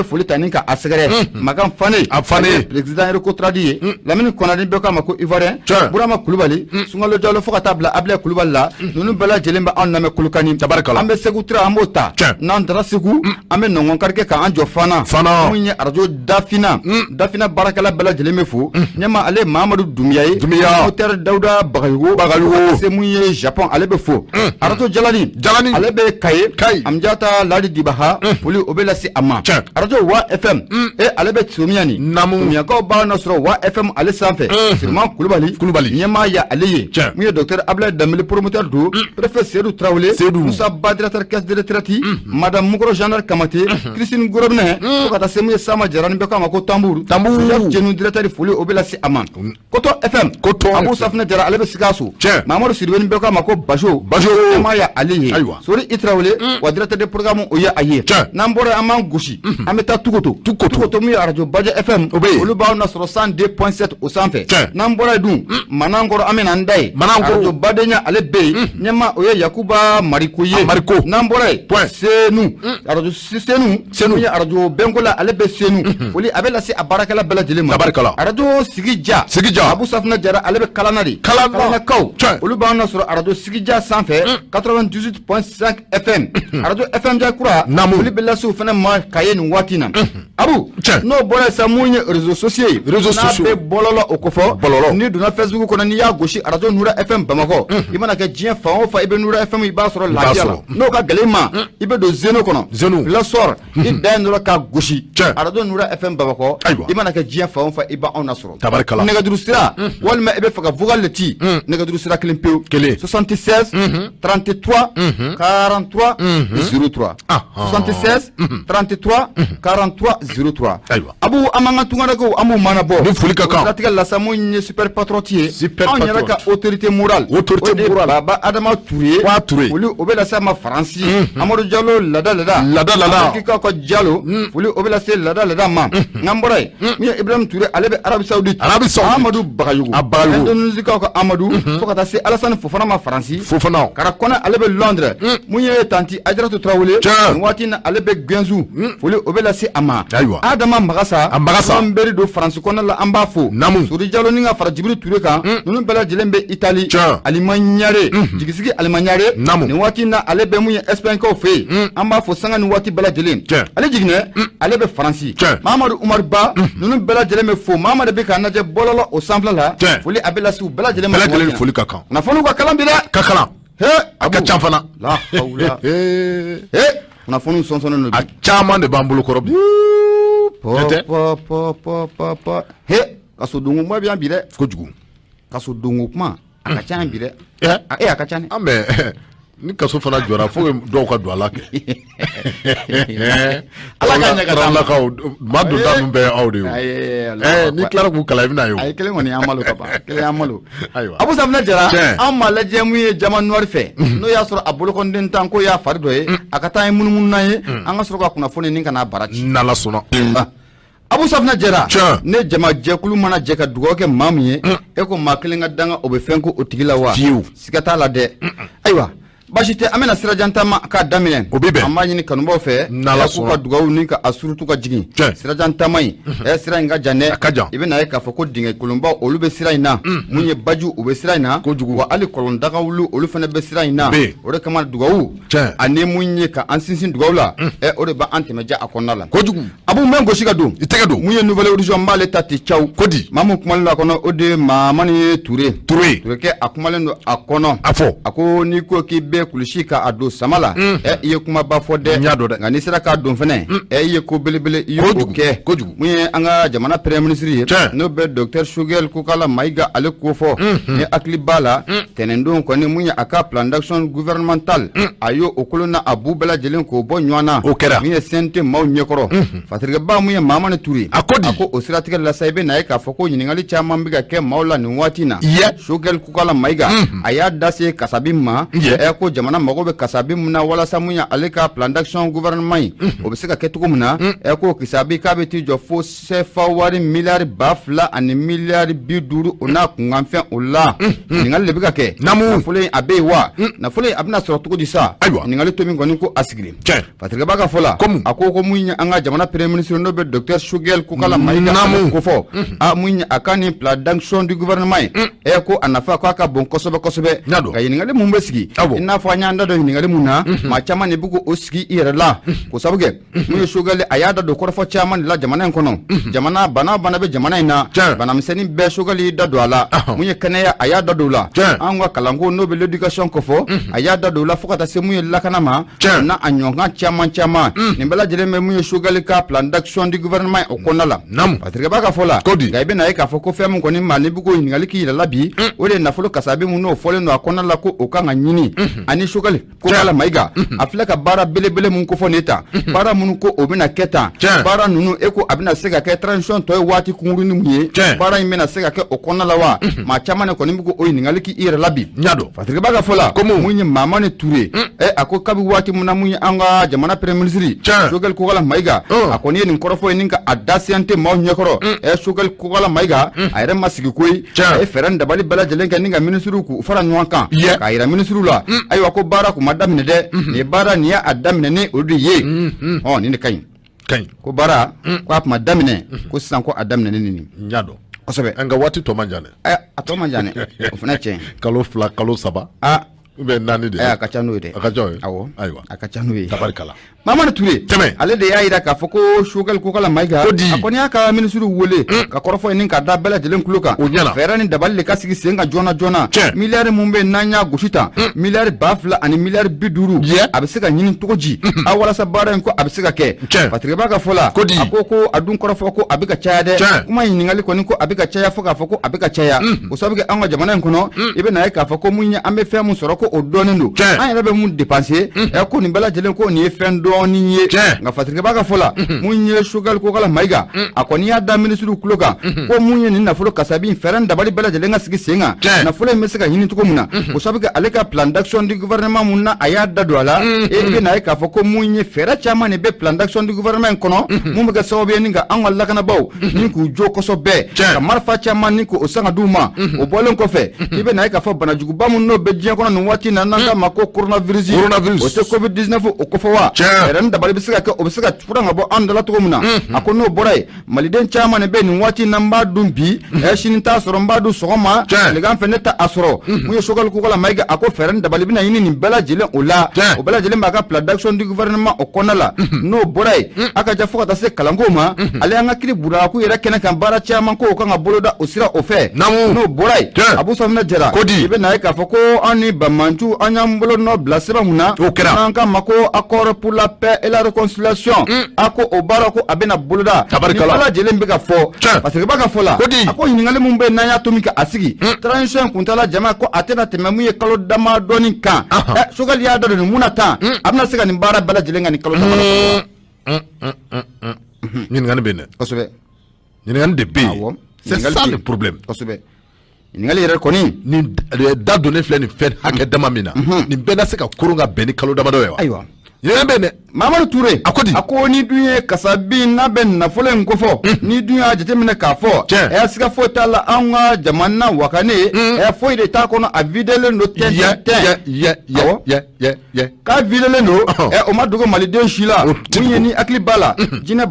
Foli ta ni ka a sɛgɛrɛ Makan Fane, A Fane. Président Recotrade ye Lamini Kɔnani, bɛɛ k'a ma ko Ivoirien. Burama Kulubali, Sunkalo Jalo, fo ka taa bila Abilaye Kulubali la, ninnu bɛɛ lajɛlen bɛ anw lamɛn Kolokani. Tabarikala. An bɛ Segu Tura, an b'o ta. N'an taara Segu, an bɛ nɔngɔn kari kɛ k'an jɔ Fana. Fana. Mun ye arajo Dafina, Dafina baarakɛla bɛɛ lajɛlen bɛ fo. Ɲɛma ale ye Mahamadu Dunbiya ye. Dunbiya. Moteur Dawuda Bagayogo. Bagayogo. Fo ka taa se mun ye Japon, ale bɛ fo. Arajo Jalani. Jalani. Ale bɛ Kaye. Kayi. Amjata Ladi Dibaha, foli o bɛ lase a ma. Arajo Wa FM e, ale bɛ Somiya ni. Naamu. Somiyakaw b'a nɔ sɔrɔ Wa FM ale sanfɛ. Siriman Kulubali. Kulubali. Ɲɛmaa ya ale ye. Mun ye docteur Ablaye Danbele, promoteur don. Préfet Seydou Traoré. Seydou. Musa Ba, directeur caisse de retraite. Madame Mukoro Jean Kamate. Christine Gorobinɛ. Fo ka taa se mun ye Sama Jara ni bɛɛ k'a ma ko Tambour. Tambour. Jacques Jenu directeur, foli o bɛ lase a ma. Koto FM. Koto Abu FM. Safinɛ Jara, ale bɛ Sikaso. Mamadu Sidibe ni bɛɛ k'a ma ko Bajo. Bajo. Ɲɛmaa ya ale ye. Ayiwa. Sori I Traoré wa directeur de programme o ye a ye. N'an bɔra yen, an b'an gosi. An bɛ taa Tukoto. Tukoto. Tukoto mun ye arajo Bajɛ FM. O bɛ yen. Olu b'aw nasɔrɔ 102.7 o sanfɛ. N'an bɔra yen dun, Manankɔrɔ, an bɛ na an da yen. Manankɔrɔ. Arajo Badenya ale bɛ yen. Ɲɛmaa o ye Yakuba Mariko ye. A Mariko. N'an bɔra yen. Point. Senu. Arajo Senu. Senu. Mun ye arajo Bɛnkola, ale bɛ Senu. Foli a bɛ lase a baarakɛla bɛɛ lajɛlen ma. Tabarikala. Arajo Sigija. Sigija. Abu Safinɛ Jara, ale bɛ Kalana de. Kalana. Kalanakaw. Olu b'an nasɔrɔ arajo Sigija sanfɛ 98.5 FM. Arajo FM Jakura. Naamu. Foli bɛ lase o fana ma Kaye nin waati na. Abu. N'o bɔra yen sa, mun ye réseaux sociaux ye? Réseaux sociaux. N'a bɛ bɔlɔlɔ o kofɔ. Bɔlɔlɔ. N'i donna Facebook kɔnɔ, n'i y'a gosi arajo Nura FM Bamakɔ, i mana kɛ diɲɛ fan o fan, i bɛ Nura FM i b'a sɔrɔ lafiya la. Sɔrɔ. N'o ka gɛlɛn i ma, i bɛ don Zeno kɔnɔ. Zeno. Play Store, i da yen dɔrɔn k'a gosi. Arajo Nura FM Bamakɔ. Ayiwa. I mana kɛ diɲɛ fan o fan, i b'anw nasɔrɔ. Tabarikala. Nɛgɛjuru sira, walima i bɛ fɛ ka vocal le ci, nɛgɛjuru sira kelen pewu. Kelen. 76 33 43 03. 76 33 43 03. Ayiwa. Abu, an b'an ka tungarankew, an b'u mana bɔ. Ni foli ka kan. O siratigɛ la sa, mun ye super patriote ye? Super Anw yɛrɛ ka patriote. Autorité morale. Autorité O de ye morale. Baba Adama Touré. Wa Touré. Foli o bɛ lase a ma Faransi. Amadu Jalo, lada lada. Lada lada. Afrika ka Jalo. Foli o bɛ lase lada lada ma. N'an bɔra yen, mun ye Ibrahim Touré, ale bɛ Arabie Saoudite. Arabie Saoudite. Amadu Bagayogo. A Bagayogo. Indonésie ka Amadu. Fo ka taa se Alassane Fofana ma Faransi. Fofana. Kara Kɔnɛ, ale bɛ Londres. Mun ye tanti Ajaratu Tarawele. Nin waati in na, ale bɛ Guangzhou. Foli o bɛ lase a ma. Ayiwa. Adama Magasa. A Magasa. An bɛri don Faransi kɔnɔna la, an b'a fo. Naamu. Sori Jalo ni ka fara Jibiri Ture kan. Ninnu bɛɛ lajɛlen bɛ Italie. Alima Ɲare. Jigisigi Alima Ɲare. Naamu. Nin waati in na, ale bɛ mun ye Espagne kaw fɛ yen. An b'a fo sanga ni waati bɛɛ lajɛlen. Ale jiginɛ, ale bɛ Faransi. Mamadu Umaru Ba. Ninnu bɛɛ lajɛlen bɛ fo. Mamadu bɛ k'a lajɛ bɔlɔlɔ o sanfɛla la. Foli a bɛ lase u bɛɛ lajɛlen ma. Bɛɛ lajɛlen foli ka kan. Kunnafoniw ka kalan bi dɛ. Ka kalan. He. A ka ca fana. La hawula. He, kunnafoniw sɔnsɔnnen don bi. A caman de b'an bolo kɔrɔ bi. Pɔ Tɛ. pɔ pɔ pɔ pɔ pɔ. He, kaso donko kuma bɛ yan bi dɛ. Kojugu. Kaso donko kuma a ka ca yan bi dɛ. E, a ka ca dɛ. An bɛ ni kaso fana jɔra fo dɔw ka don a la kɛ. Ala ka ɲɛ ka d'an ma. Tarawelelakaw, maa donta ninnu bɛɛ ye aw de ye o. Ayi, N'i tilara k'u kalan, i bɛ n'a ye o. Ayi, kelen kɔni y'an malo ka ban, kelen y'an malo. Ayiwa. Abu Safinɛ Jara, Tiɲɛ. an m'a lajɛ mun ye jama noir fɛ, n'o y'a sɔrɔ a bolokɔniden tan k'o y'a fari dɔ ye, a ka taa ye munumunu ye, an ka sɔrɔ ka kunnafoni ni ka n'a bara ci. N'Ala sɔnna. Abu Safinɛ Jara, ne jamajɛkulu mana jɛ ka dugawu kɛ maa min ye, e ko maa kelen ka danga o bɛ fɛn ko o tigi la wa? Fiyewu. Siga t'a la dɛ. Ayiwa, basi tɛ, an bɛna sirajan taama k'a daminɛ. O bɛ bɛn. An b'a ɲini kanubaw fɛ N'Ala k'u ka sɔnna. dugawu ni ka a surutu ka jigin. Sirajan taama in, sira in ka jan dɛ. A ka jan. I bɛna ye k'a fɔ ko dingɛ kolonbaw olu bɛ sira in na. Mun ye bajiw, u bɛ sira in na. Kojugu. Wa hali kɔlɔndagawulu olu fana bɛ sira in na. Bɛ yen. O de kama dugawu ani mun ye ka an sinsin dugawu la, o de b'an tɛmɛ ja a kɔnɔna la. Kojugu. Abu, n bɛ n gosi ka don. I tɛgɛ don. Mun ye Nouvel Horizon, n b'ale ta ten caw. Kodi. Maa mun kumalen don a kɔnɔ, o de ye Mamani Ture. Ture. Ture kɛ, a kumalen don a kɔnɔ. A fɔ. A ko n'i ko k'i bɛ kulusi ka a don sama la, i ye kumaba fɔ dɛ. N y'a dɔn dɛ. Nka n'i sera k'a don fɛnɛ, i ye ko belebele i y'o Kojugu, kɛ. kojugu. Mun ye an ka jamana premier ministre ye, Tiɲɛ. n'o bɛ docteur Choguel Kokala Mayiga, ale ko fɔ ni hakili b'a la, tɛnɛndon kɔni, mun ye a ka plan d'action gouvernemental, a y'o o kolon na a bu bɛɛ lajɛlen k'o bɔ ɲɔgɔn na. O kɛra. Mun ye CNT maaw ɲɛkɔrɔ, fatirikɛba mun ye Mamani Ture. A ko di? A ko o siratigɛ la sa, i bɛ na ye k'a fɔ ko ɲininkali caman bɛ ka kɛ maaw la nin waati in na. Yɛ. Choguel Kokala Mayiga, a y'a da se kasabi ma. Yɛ. Ko ko jamana mago bɛ kasabi mun na walasa mun ye ale ka plan d'action gouvernement ye, o bɛ se ka kɛ cogo min na. Ko kasabi k'a bɛ t'i jɔ fo CFA wari miliyari 2000 ani miliyari 50, o n'a kunkanfɛn. O la, ɲininkali de bɛ ka kɛ: nafolo in, a bɛ yen wa? Nafolo in, a bɛna sɔrɔ cogo di sa? Ɲininkali to min kɔni ko a sigilen, Fatirikɛba ka fɔ la, a ko mun ye an ka jamana premier ministre, n'o bɛ docteur Choguel Kokalla Maïga ko fɔ, a mun ye a ka nin plan d'action du gouvernement ye, ko a nafa ko a ka bon kosɛbɛ kosɛbɛ. Nka ɲininkali mun bɛ sigi, i n'a fɔ an y'an da don ɲininkali mun na, maa caman de bɛ k'o sigi i yɛrɛ la, k'o sababu kɛ mun ye Choguel a y'a da don kɔrɔfɔ caman de la jamana in kɔnɔ. Jamana bana o bana bɛ jamana in na, banamisɛnnin bɛɛ, Choguel y'i da don a la. Mun ye kɛnɛya, a y'a da don o la. An ka kalanko, n'o bɛ l'éducation kɔfɔ, a y'a da don o la, fo ka taa se mun ye lakana ma, n'a a ɲɔgɔn caman caman. Nin bɛɛ lajɛlen bɛ mun ye Choguel ka plan d'action du gouvernement o kɔnɔna la. Patrick b'a ka fɔ la, nka i bɛna ye k'a fɔ ko fɛn min kɔni maa n'i bɛ k'o ɲininkali k'i yɛrɛ la bi, o de ye nafolo kasabi mun n'o fɔlen don a kɔnɔna la, ko o kan ka ɲini. Ani Choguel Kokalla Maïga, a filɛ ka baara belebele mun kofɔ nin tan, baara minnu ko o bɛna kɛ tan, baara ninnu, e ko a bɛna se ka kɛ transition tɔ ye waati kunkurunin mun ye, baara in bɛna se ka kɛ o kɔnɔna la wa? Maa caman de kɔni bɛ k'o ɲininkali k'i yɛrɛ la bi. Patrick b'a ka fɔ la, mun ye Mamani Touré, a ko kabi waati mun na mun ye an ka jamana premier ministre Choguel Kokalla Maïga, a kɔni ye nin kɔrɔfɔ ye ni ka a da CNT maaw ɲɛkɔrɔ. Choguel Kokalla Maïga, a yɛrɛ ma sigi koyi, a ye fɛɛrɛ ni dabali bɛɛ lajɛlen kɛ ni ka ministres k'u fara ɲɔgɔn kan, k'a yira ministres la, ayiwa, ko baara kun ma daminɛ dɛ, nin ye baara nin ye a daminɛ ni olu de ye. Ɔ, nin de ka ɲi. Ko baara ko a kun ma daminɛ, ko sisan ko a daminɛ ni nin. Kosɛbɛ. Nka waati tɔ man jan dɛ. A tɔ man jan dɛ, o fana tiɲɛ. Kalo 2, kalo 3 ou bien 4 de. A ka ca n'o ye dɛ. A ka ca o ye. Awɔ. Ayiwa. A ka ca n'o ye. Tabarikala. Mamadu Touré, ale de y'a jira k'a fɔ ko Choguel Kokalla Maïga, a kɔni y'a ka ministre wele ka kɔrɔfɔ ɲini ka da bɛɛ lajɛlen tulo kan. Fɛɛrɛ ni dabali de ka sigi sen kan joona joona. Miliyari mun bɛ yen n'an y'a gosi tan, miliyari 2000 ani miliyari 50, a bɛ se ka ɲini cogo di a walasa baara in ko a bɛ se ka kɛ? Patrick b'a ka fɔ la, a ko a dun kɔrɔfɔ ko a bɛ ka caya dɛ. Kuma ɲininkali kɔni ko a bɛ ka caya, fo k'a fɔ ko a bɛ ka caya. O sababu kɛ, an ka jamana in kɔnɔ, i bɛ na ye k'a fɔ ko mun ye an bɛ fɛn mun sɔrɔ, ko o dɔɔnin don, an yɛrɛ bɛ mun dépenser, ko nin bɛɛ lajɛlen, ko nin ye fɛn dɔɔnin ye. Nka Patrick b'a ka fɔ la, mun ye Choguel Kokalla Maïga, a kɔni y'a da ministre tulo kan ko mun ye nin nafolo kasabi, fɛɛrɛ ni dabali bɛɛ lajɛlen ka sigi sen kan, nafolo in bɛ se ka ɲini cogo min na. O sababu kɛ, ale ka plan d'action du gouvernement mun na a y'a da don a la, i bɛ na ye k'a fɔ ko mun ye fɛɛrɛ caman de bɛ plan d'action du gouvernement in kɔnɔ, mun bɛ kɛ sababu ye ni ka an ka lakanabaaw ni k'u jo kosɛbɛ, ka marifa caman ni k'o san ka d'u ma. O bɔlen kɔfɛ, i bɛ na ye k'a fɔ banajuguba mun n'o bɛ diɲɛ kɔnɔ nin waati na, n'an k'a ma ko coronavirus, o tɛ Covid 19 o kofɔ wa? Fɛɛrɛ ni dabali bɛ se ka kɛ, o bɛ se ka furan ka bɔ an da la cogo min na. A ko n'o bɔra yen, maliden caman de bɛ nin waati na, n b'a dun bi, sini t'a sɔrɔ, n b'a dun sɔgɔma, tilegan fɛ ne t'a sɔrɔ. Mun ye Choguel Kokalla Maïga, a ko fɛɛrɛ ni dabali bɛna ɲini nin bɛɛ lajɛlen o la, o bɛɛ lajɛlen b'a ka plan d'action du gouvernement o kɔnɔna la. N'o bɔra yen, a ka ja fo ka taa se kalanko ma, ale y'an ka kiri buraku yɛrɛ kɛnɛ kan, baara caman ko o kan ka boloda o sira o fɛ. N'o bɔra yen, Abu Safinɛ Jara, i bɛ na ye k'a fɔ ko an ni banbaanciw, an y'an bolo nɔ bila sɛbɛn mun na, n'an k'a ma ko accord pour la paix et la réconciliation, a ko o baara ko a bɛna boloda. Nin bɛɛ lajɛlen bɛ ka fɔ, parce que b'a ka fɔ la, a ko ɲininkali mun bɛ yen n'an y'a to min ka a sigi, transition kuntaala jama ko a tɛna tɛmɛ mun ye kalo damadɔni kan. Choguel y'a da don nin mun na tan, a bɛna se ka nin baara bɛɛ lajɛlen ka nin kalo damadɔ? Ɲininkali bɛ yen dɛ. Kosɛbɛ. Ɲininkali de bɛ yen. C'est ça le problème. Kosɛbɛ. Ɲininkali yɛrɛ kɔni. Nin da donnen filɛ nin fɛn hakɛ dama min na, nin bɛɛ na se ka koron ka bɛn ni kalo damadɔ ye wa? Ayiwa. Ɲininkali bɛ yen dɛ. Mamadu Touré, a ko di? A ko ni dun ye kasabi n'a bɛ nafolo in kofɔ, ni dun y'a jateminɛ k'a fɔ, siga foyi t'a la, an ka jamana wakane, foyi de t'a kɔnɔ, a videlen don tɛn tɛn. K'a videlen don, o ma dogo maliden si la. Mun ye ni hakili b'a la, diɲɛ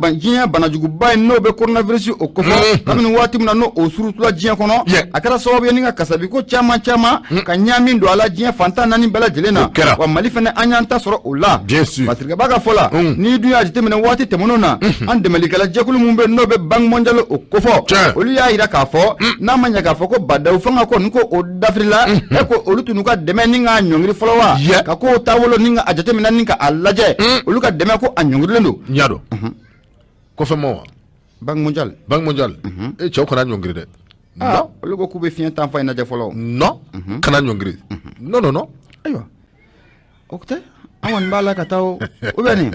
banajuguba in n'o bɛ coronavirus o kofɔ, kabini waati min na n'o o surutula diɲɛ kɔnɔ, a kɛra sababu ye ni ka kasabi ko caman caman ka ɲaami don a la diɲɛ fantan naani bɛɛ lajɛlen na. Wa Mali fana, an y'an ta sɔrɔ o la. Patrick b'a ka fɔ la, n'i dun y'a jateminɛ waati tɛmɛnenw na, an dɛmɛlikɛla jɛkulu mun bɛ n'o bɛ Banque mondiale o kofɔ, olu y'a jira k'a fɔ n'a ma ɲɛ k'a fɔ ko badawu fanga kɔni ko o dafirila, ko olu tun n'u ka dɛmɛ ni k'a ɲɔngiri fɔlɔ wa, ka kow taabolo ni ka a jateminɛ ni ka a lajɛ, olu ka dɛmɛ ko a ɲɔngirilen don. N y'a dɔn. Kɔfɛ ma wa? Banque mondiale. Banque mondiale. E cɛw kana ɲɔngiri dɛ. Non. Olu ko k'u bɛ fiɲɛ tan fa in lajɛ fɔlɔ. Non. Kana ɲɔngiri. Non non non. Ayiwa. O tɛ. An kɔni b'a la ka taa o ou bien nin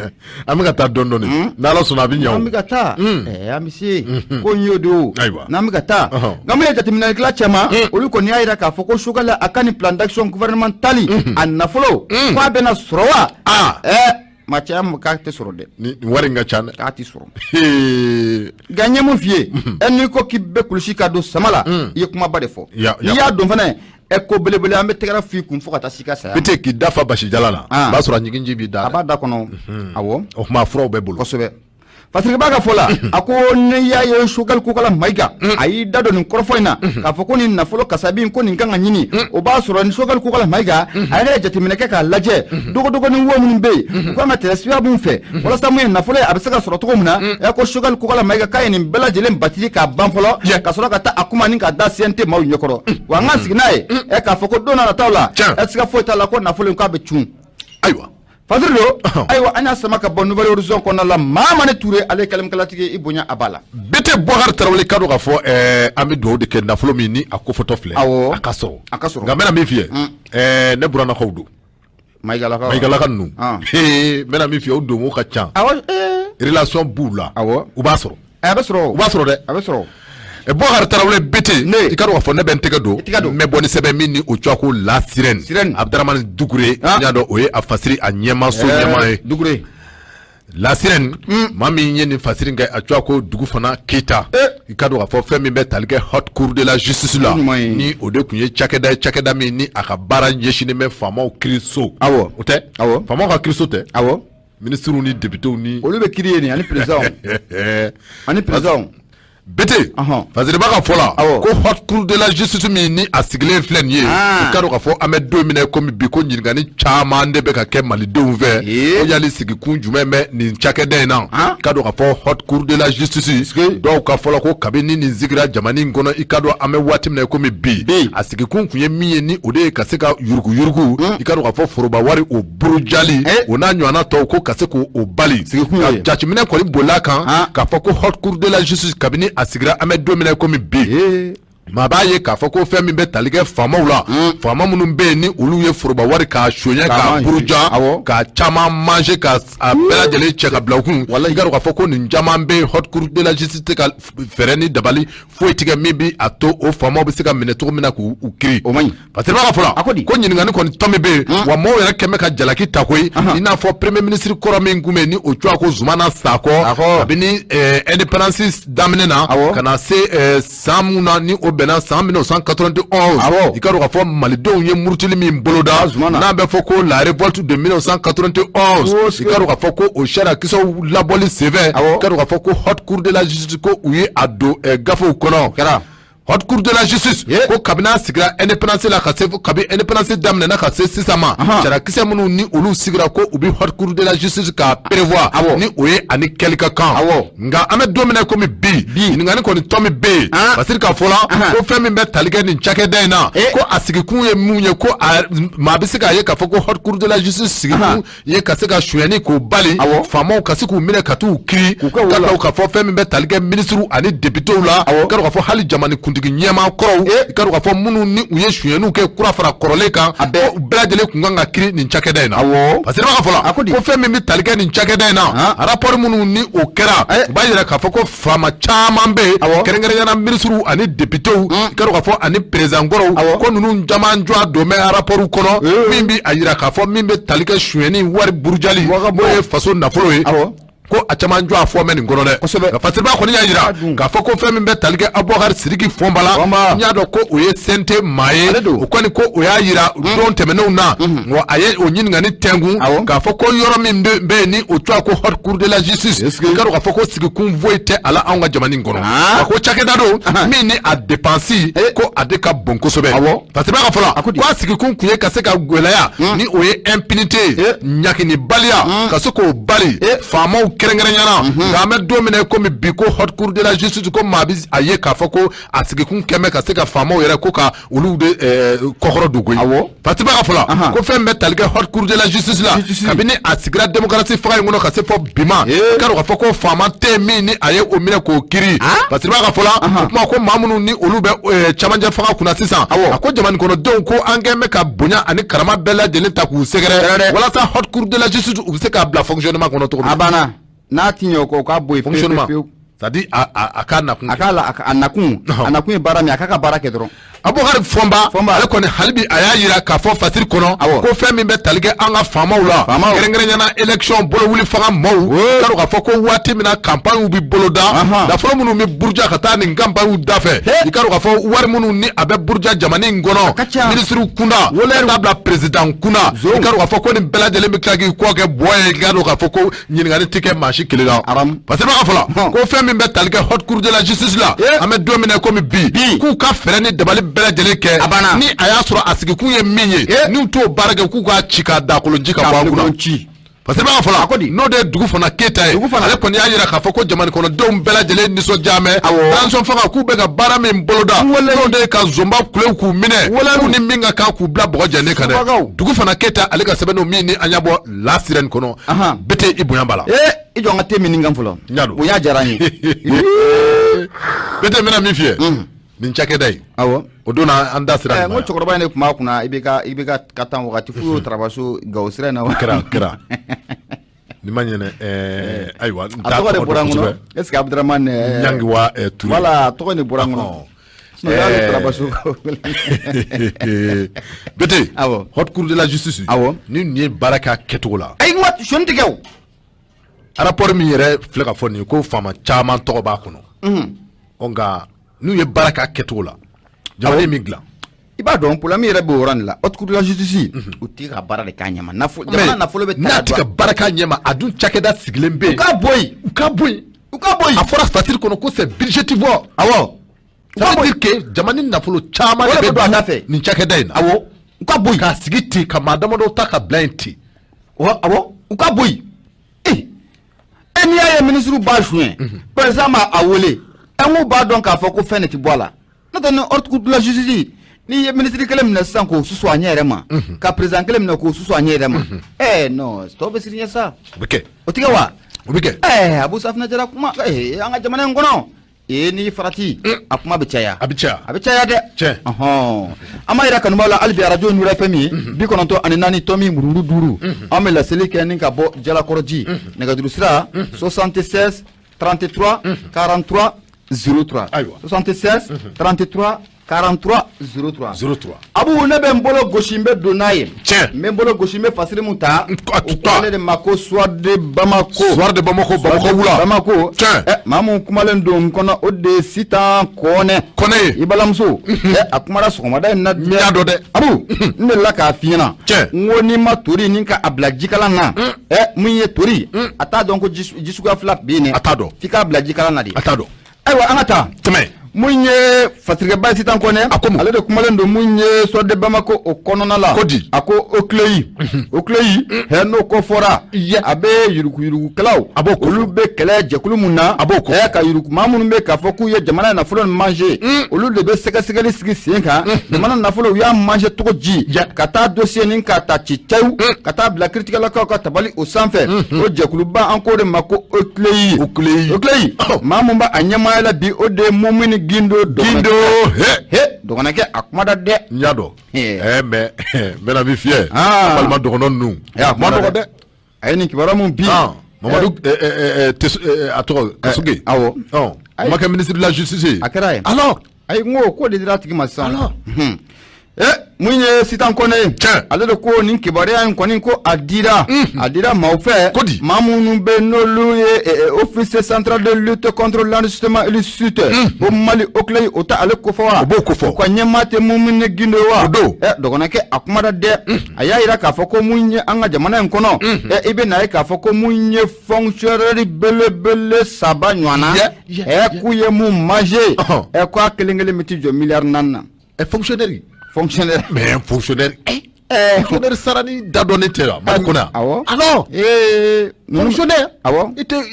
An bɛ ka taa dɔɔni dɔɔni n'Ala sɔnna a bɛ ɲɛ o. An bɛ ka taa an bɛ se ko in y'o de o. Ayiwa. N'an bɛ ka taa nka mun ye jateminɛlikɛla cɛman olu kɔni y'a jira k'a fɔ ko Choguel a ka nin plan d'action gouvernemental a nafolo k'a bɛna sɔrɔ wa? Maa caman k'a tɛ sɔrɔ dɛ. Nin wari in ka ca dɛ. K'a tɛ sɔrɔ. Nka n ye mun f'i ye n'i ko k'i bɛ kulusi ka don sama la i ye kumaba de fɔ. N'i y'a don fana ko belebele an bɛ tɛgɛrɛ f'i kun fo ka taa s'i ka saya. Bete k'i da fa basijala la. O b'a sɔrɔ a ɲiginji b'i da. A b'a da kɔnɔ. Awɔ. O tuma furaw bɛɛ bolo. Kosɛbɛ. Fasiriba ka fɔ la a ko n'i y'a ye Choguel Kokala Mayiga a y'i da don nin kɔrɔfɔ in na k'a fɔ ko nin nafolo kasabi in ko nin kan ka ɲini o b'a sɔrɔ ni Choguel Kokala Mayiga a yɛrɛ ye jateminɛ kɛ k'a lajɛ dogodogonin wo minnu bɛ yen u kan ka tɛmɛ sira min fɛ walasa mun ye nafolo ye a bɛ se ka sɔrɔ cogo min na ɛ ko Choguel Kokala Mayiga k'a ye nin bɛɛ lajɛlen batiri k'a ban fɔlɔ ka sɔrɔ ka taa a kuma ni k'a da CNT maaw ɲɛkɔrɔ wa an k'an sigi n'a ye ɛ k'a fɔ ko don nataw la ɛ siga foyi t'a la ko nafolo in k'a bɛ cun. Ayiwa. Fadil don ayiwa an y'a sama ka bɔ Nouvel Horizon kɔnɔna la Mahamani Ture ale ye kalimkalatigi i bonya a b'a la. Bete Boubacar Tarawele ka dɔn k'a fɔ an bɛ dugawu de kɛ nafolo min ni a kofɔtɔ filɛ. Awɔ. A ka sɔrɔ. A ka sɔrɔ. Nka n bɛna min f'i ye. Ne buranakaw don. Mayigalakaw. Mayigalaka ninnu. N bɛna min f'i ye o donko ka ca. Awɔ. Relation b'u la. Awɔ. U b'a sɔrɔ. A bɛ sɔrɔ. U b'a sɔrɔ dɛ. A bɛ sɔrɔ. Boubacar Tarawele Bete ne i ka dɔn k'a fɔ ne bɛ n tɛgɛ don n bɛ bɔ ni sɛbɛn min ni o tɔgɔ ko La Sirène Sirène Abdramane Doucouré n y'a dɔn o ye a fasiri a ɲɛmaaso ɲɛmaa ye Doucouré La Sirène maa min ye nin fasiri kɛ a tɔgɔ ko Dugufana Keyita i ka dɔn k'a fɔ fɛn min bɛ tali kɛ haute cour de la justice la ni o de tun ye cakɛda ye cakɛda min ni a ka baara ɲɛsinnen bɛ faamaw kiiriso. Awɔ. O tɛ. Awɔ. Faamaw ka kiiriso tɛ. Awɔ. Ministres ni députés ni. Olu bɛ kiiri yen ani président ani président. Bete Fasiriba ka fɔ la ko haute cour de la justice min ni a sigilen filɛ nin ye i ka dɔn k'a fɔ an bɛ don min na komi bi ko ɲininkali caman de bɛ ka kɛ malidenw fɛ ko yali sigikun jumɛn bɛ nin cakɛda in na i ka dɔn k'a fɔ haute cour de la justice dɔw ka fɔ la ko kabini nin sigira jamana in kɔnɔ i ka dɔn an bɛ waati min na komi bi a sigikun tun ye min ye ni o de ye ka se ka yuruguyurugu i ka dɔn k'a fɔ foroba wari o burujali o n'a ɲɔgɔnna tɔw ko ka se k'o bali ka jateminɛ kɔni bolila kan k'a fɔ ko haute cour de la justice kabini a sigira an bɛ don min na komi bi maa b'a ye k'a fɔ ko fɛn min bɛ tali kɛ faamaw la faama minnu bɛ yen ni olu ye foroba wari k'a soɲɛ k'a buruja k'a caman manger ka a bɛɛ lajɛlen cɛ ka bila u kun i ka dɔn k'a fɔ ko nin caman bɛ yen haute cour de la justice tɛ ka fɛɛrɛ ni dabali foyi tigɛ min bɛ a to o faamaw bɛ se ka minɛ cogo min na k'u kiri. O man ɲi. Fasiriba ka fɔ la ko ɲininkali kɔni tɔ min bɛ yen wa maaw yɛrɛ kɛn bɛ ka jalaki ta koyi i n'a fɔ premier ministre kɔrɔ min tun bɛ yen ni o tɔgɔ ko Zumana Sakɔ kabini indépendance daminɛ na ka na se san mun na ni o bɛnna san 1991 i ka dɔn k'a fɔ malidenw ye murutili min boloda n'a bɛ fɔ ko la révolte de 1991 i ka dɔn k'a fɔ ko o sariyakisɛw labɔli senfɛ i ka dɔn k'a fɔ ko haute cour de la justice ko u ye a don gafew kɔnɔ. Haute cour de la justice ko kabini a sigira indépendance la ka se kabi indépendance daminɛna ka se sisan ma sariyakisɛ minnu ni olu sigira ko u bɛ haute cour de la justice k'a prévoir ni o ye ani kɛli ka kan nka an bɛ don min na komi bi ɲininkali kɔni tɔ min bɛ yen Fasiri ka fɔ la ko fɛn min bɛ tali kɛ nin cakɛda in na ko a sigikun ye mun ye ko maa bɛ se k'a ye k'a fɔ ko haute cour de la justice sigikun ye ka se ka sonyɛni k'o bali faamaw ka se k'u minɛ ka t'u kiri ka dɔw k'a fɔ fɛn min bɛ tali kɛ minisiriw ani depitew la ka dɔn k'a fɔ hali jamana kuntigi ɲɛmaa kɔrɔw ka dɔn k'a fɔ minnu ni u ye sonyɛniw kɛ kura fara kɔrɔlen kan u bɛɛ lajɛlen tun kan ka kiri nin cakɛda in na Fasiriba ka fɔ la ko fɛn min bɛ tali kɛ nin cakɛda in na rapport minnu ni o kɛra u b'a jira k'a fɔ ko faama caman bɛ yen kɛrɛnkɛrɛnnenya la minisiriw ani depitew ka dɔn k'a fɔ ani président kɔrɔw ko ninnu caman jɔ don bɛ rapport kɔnɔ min bɛ a jira k'a fɔ min bɛ tali kɛ sonyɛni wari burujali n'o ye faso nafolo ye ko a caman jɔ a fɔ mɛ nin kɔnɔ dɛ. Kosɛbɛ. Fasiriba kɔni y'a jira k'a fɔ ko fɛn min bɛ tali kɛ Abubakari Sidiki Fɔnba la n y'a dɔn ko o ye CNT maa ye o kɔni ko o y'a jira don tɛmɛnenw na wa a ye o ɲininkali tɛnkun k'a fɔ ko yɔrɔ min bɛ yen ni o tɔgɔ ko haute cour de la justice i ka dɔn k'a fɔ ko sigikun foyi tɛ a la anw ka jamana in kɔnɔ a ko cakɛda don min ni a dépense ko a de ka bon kosɛbɛ. Fasiriba ka fɔ la ko a sigikun kun ye ka se ka gɛlɛya ni o ye impunité ye ɲaginibaliya ka se k'o bali faamaw kɛrɛnkɛrɛnyana, nka an bɛ don min na komi bi, ko Haute Cour de la Justice, ko maa bɛ a ye k'a fɔ ko a sigikun kɛmɛ ka se ka faamaw yɛrɛ ko ka olu de kɔkɔrɔ don koyi. Fatiba ka fɔ la, ko fɛn bɛ tali kɛ Haute Cour de la Justice la, kabini a sigira démocratie fanga in kɔnɔ ka se fɔ bi ma, i ka dɔn k'a fɔ ko faama tɛ min ni a ye o minɛ k'o kiri. Fatiba ka fɔ la, o kuma ko maa minnu ni olu bɛ camancɛ fanga kunna sisan, a ko jamana kɔnɔdenw ko an kɛn bɛ ka bonya ani karama bɛɛ lajɛlen ta k'u sɛgɛrɛ walasa Haute Cour de la Justice u bɛ se k'a bila fonctionnement kɔnɔ cogo min. A banna, n'a ti ɲɛ o kɔ, o k'a bɔ yen fonctionnement, c'est à dire a k'a nakun a k'a la, a nakun, a nakun ye baara min ye, a k'a ka baara kɛ dɔrɔn. Abubakar Fɔnba, ale kɔni hali bi a y'a yira k'a fɔ fasiri kɔnɔ ko fɛn min bɛ tali kɛ an ka faamaw la, kɛrɛnkɛrɛnyana élection bolowuli fanga maaw, k'a dɔn k'a fɔ ko waati min na campagne bɛ boloda, nafolo minnu bɛ buruja ka taa nin campagne da fɛ, i ka dɔn k'a fɔ wari minnu ni a bɛ buruja jamana in kɔnɔ, ministre kunda ka taa bila président kunda, i ka dɔn k'a fɔ ko nin bɛɛ lajɛlen bɛ tila k'i kɔ kɛ bɔ ye. I ka dɔn k'a fɔ ko ɲininkali tɛ kɛ maa si kelen la, parce que b'a fɔ la ko fɛn min bɛ tali kɛ Haute Cour de la Justice la, an bɛ don min na komi bi, k'u ka fɛɛrɛ ni dabali bɛɛ lajɛlen kɛ, ni a y'a sɔrɔ a sigikun ye min ye, n'u t'o baara kɛ, k'u k'a ci k'a dakolon ji ka bɔ an kunna. Parce que b'a fɔ la, n'o de ye dugu fana Keyita ye, ale kɔni y'a yira k'a fɔ ko jamana kɔnɔdenw bɛɛ lajɛlen nisɔndiya mɛ transition fanga k'u bɛ ka baara min boloda, n'o de ye ka zonba kulew k'u minɛ, k'u ni min ka kan k'u bila bɔgɔ jɛlen kan dɛ. Dugu fana Keyita, ale ka sɛbɛnniw min ni an y'a bɔ La Sirène kɔnɔ, bɛɛ tɛ i bonya b'a la. Ee, i jɔ n ka te min kan fɔlɔ, bonya diyara n ye. Bɛɛ tɛ n bɛna min f'i ye, nin cakɛda in, o don an da sera. N ko cɛkɔrɔba in de tun b'a kunna, i bɛ ka i bɛ ka taa wagati f'u y'o tarabaso Gawo sira in na. Kɛra ni ma ɲinɛ, ayiwa. A tɔgɔ de bɔra n kɔnɔ, est ce que Abudramane Ɲangiwa Ture. Voilà, a tɔgɔ de bɔra n kɔnɔ, sinon y'ale tarabaso. Bete, Haute Cour de la Justice, ni nin ye baara kɛ a kɛcogo la. Ayi, n ko sɔnni tɛ kɛ o. Rapport min yɛrɛ filɛ ka fɔ nin ye, ko faama caman tɔgɔ b'a kɔnɔ. Ɔ, nka n'u ye baara kɛ a kɛcogo la, jamana ye min dilan. I b'a dɔn, problème yɛrɛ b'o yɔrɔ nin la. Haute Cour de la Justice, u tɛ ka baara de k'a ɲɛma. Nafolo, jamana nafolo bɛ ta. N'a tɛ ka baara k'a ɲɛma, a dun cakɛda sigilen bɛ yen. U ka bɔ yen. U ka bɔ yen. U ka bɔ yen. A fɔra fasiri kɔnɔ ko c'est budgétivore. Ça veut dire que jamana nafolo caman de bɛ don a da fɛ nin cakɛda in na. Awɔ, u ka bɔ yen. K'a sigi ten, ka maa damadɔ ta ka bila yen ten. Awɔ, u ka bɔ yen. Ee, e n'i y'a ye ministre b'a suɲɛ, président b'a a wele, an k'u b'a dɔn k'a fɔ ko fɛn de tɛ bɔ a la. N'o tɛ, ni Haute Cour de la Justice, n'i ye ministre kelen minɛ sisan k'o susu a ɲɛ yɛrɛ ma, ka président kelen minɛ k'o susu a ɲɛ yɛrɛ ma, ɛɛ non, tɔw bɛ siran ɲɛ sa. O bɛ kɛ. O tɛ kɛ wa? O bɛ kɛ. Ɛɛ, Abu Safinɛ jara kuma, ɛɛ, an ka jamana in kɔnɔ, ee, n'i farati, a kuma bɛ caya. A bɛ caya. A bɛ caya dɛ. Tiɲɛ. Ɔhɔn, an b'a yira kanubaw la hali bi, arajo Nura FM ye 94.5, an bɛ laseli kɛ ni ka bɔ Jalakɔrɔji. Nɛgɛjuru sira 76 33 43 03. Ayiwa. 76 33 43 03. 03. Abu, ne bɛ n bolo gosi, n bɛ don n'a ye. Tiɲɛ. N bɛ n bolo gosi, n bɛ fasiri mun ta, o ko ale de ma ko Soir de Bamako. Soir de Bamako, Bamako wula. Bamako. Tiɲɛ. Ɛ, maa mun kumalen don n kɔnɔ, o de ye Sitan Kɔnɛ. Kɔnɛ ye. I balimamuso. Ɛ, a kumara sɔgɔmada in na. N y'a dɔn dɛ. Abu, n delila k'a f'i ɲɛna. Tiɲɛ. N ko n'i ma tori ni ka a bila jikalan na. Ɛ, mun ye tori? A t'a dɔn ko ji suguya fila bɛ yen dɛ. A t'a dɔn. F'i k'a bila jikalan na de. A t'a dɔn. Ayiwa, an ka taa. Tɛmɛ. Mun ye fasirikɛba ye Sitan Kɔnɛ, A ko mun? Ale de kumalen don mun ye Soir de Bamako o kɔnɔna la. Ko di? A ko OCLEI, OCLEI, hɛ, n'o ko fɔra, a bɛ yuruguyurugukɛlaw, A b'o ko fɔ. Olu bɛ kɛlɛ jɛkulu mun na, A b'o ko fɔ. Ɛ, ka yurugu maa minnu bɛ k'a fɔ k'u ye jamana nafolo nin manger, olu de bɛ sɛgɛsɛgɛli sigi sen kan, jamana nafolo u y'a manger cogo ji, ka taa dossier nin k'a ta ci cayu, ka taa bila kiiritigɛlakaw ka tabali o sanfɛ. O jɛkuluba, an k'o de ma ko OCLEI. OCLEI. OCLEI, maa mun b'a a ɲɛmaaya la bi, o de ye Mumini Gindo. Gindo he. He, dɔgɔnɔkɛ, a kuma da dɛ. N y'a dɔn. Ɛɛ. Ɛɛ, mais n bɛna min fiyɛ. Ah. An balima dɔgɔnɔ ninnu. Ɛ, a kuma kuma dɔgɔ dɛ. dɛ. A ye nin kibaruya mun bi. Ah, Mamadu a tɔgɔ Kasoge. Awɔ. Ɔ, o ma kɛ ministre de la Justice ye. A kɛra ye. Alors. Ayi, n ko k'o de dira a tigi ma sisan. Alors. Ɛ, mun ye Sitan Kɔnɛ ye? Tiɲɛ. Ale de ko nin kibaruya in kɔni, ko a dira, a dira maaw fɛ. Ko di? Maa minnu bɛ n'olu ye Office central de lutte contre l'enrichissement illicite o Mali, OCLEI, o tɛ ale kofɔ wa? O b'o kofɔ. U ka ɲɛmaa tɛ Mumini Gindo ye wa? O don. Ɛ, dɔgɔnɔkɛ, a kumara dɛ. A y'a yira k'a fɔ ko mun ye an ka jamana in kɔnɔ, ɛ, i bɛ n'a ye k'a fɔ ko mun ye fonctionnaire belebele saba ɲɔgɔn na, ɛ, k'u ye mun manger, ɛ, k'a kelen kelen bɛ t'i jɔ miliyari 4 na. Ɛ, fonctionnaire. Fonctionnaire. Mais un fonctionnaire. Fonctionnaire sara ni da dɔnnen tɛ wa Mali kɔnɔ yan? Awɔ. Alors fonctionnaire. Awɔ. I tɛ.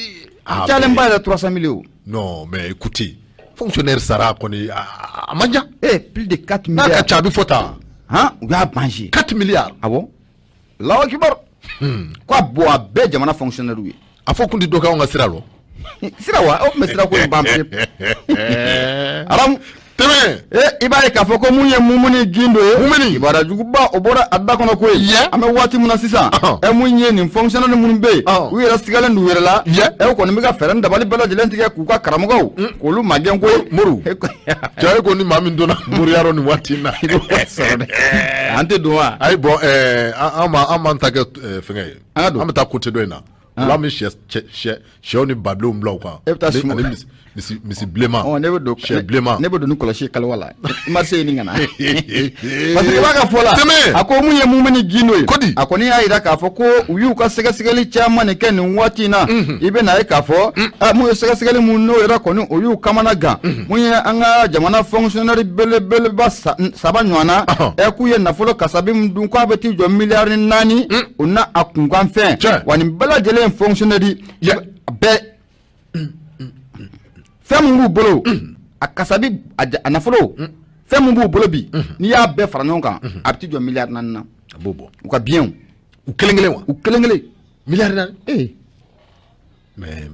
Cayalen ba yɛrɛ 300 000 o. Non, mais écoutez, fonctionnaire sara kɔni a man ca. Plus de 4 N'a milliards. ka ca, a bɛ fɔ tan. Han, u y'a manger. 4 milliards. Awɔ. Allahu akibar. Ko a bɔ a bɛɛ jamana fonctionnaire ye. A fɔ kun tɛ dɔ kɛ anw ka sira rɔ. Sira wa, o tun bɛ sira ko in ban pewu. Aramu. Tɛmɛ. I b'a ye k'a fɔ ko mun ye Mumuni Gindo ye. Mumuni. Kibaruya juguba o bɔra a da kɔnɔ koyi. An bɛ waati min na sisan. Mun ye nin fonctionnaire minnu bɛ yen. U yɛrɛ sigalen don u yɛrɛ la. U kɔni bɛ ka fɛɛrɛ ni dabali bɛɛ lajɛlen tigɛ k'u ka karamɔgɔw k'olu magɛn koyi. Moriw. Cɛ, e ko ni maa min donna moriya rɔ nin waati in na. I b'o sɔrɔ dɛ. An tɛ don wa? Ayi, bon, an b'an ta kɛ fɛngɛ ye. An ka don. An bɛ taa côté dɔ in na. O la an bɛ sɛ sɛ sɛw ni babilenw bila u kan. E bɛ taa Ani misi bilenman. Ɔ, ne bɛ don. Sɛ bilenman. Ne bɛ don ni kɔlɔsi ye kaliwa la. Marché ɲini ka na. Parce que i b'a ka fɔ la. Tɛmɛ. A ko mun ye Mumuni Gindo ye. Kodi. A kɔni y'a jira k'a fɔ ko u y'u ka sɛgɛsɛgɛli caman de kɛ nin waati in na. I bɛ na ye k'a fɔ mun ye sɛgɛsɛgɛli mun n'o yɛrɛ kɔni o y'u kamana gan. Mun ye an ka jamana fonctionnaire belebeleba saba ɲɔgɔn na. K'u ye nafolo kasabi min dun k'a bɛ t'i jɔ miliyari 4 o n'a a kunkan fɛn. Wa nin bɛɛ lajɛlen ye fonctionnaire bɛɛ. Fɛn min b'u bolo a kasabi a nafolo fɛn min b'u bolo bi, n'i y'a bɛɛ fara ɲɔgɔn kan, a bɛ t'i jɔ miliyari 4 na. A b'o bɔ. U ka biens. U kelen kelen wa? U kelen kelen. Miliyari 4. Ee. Mais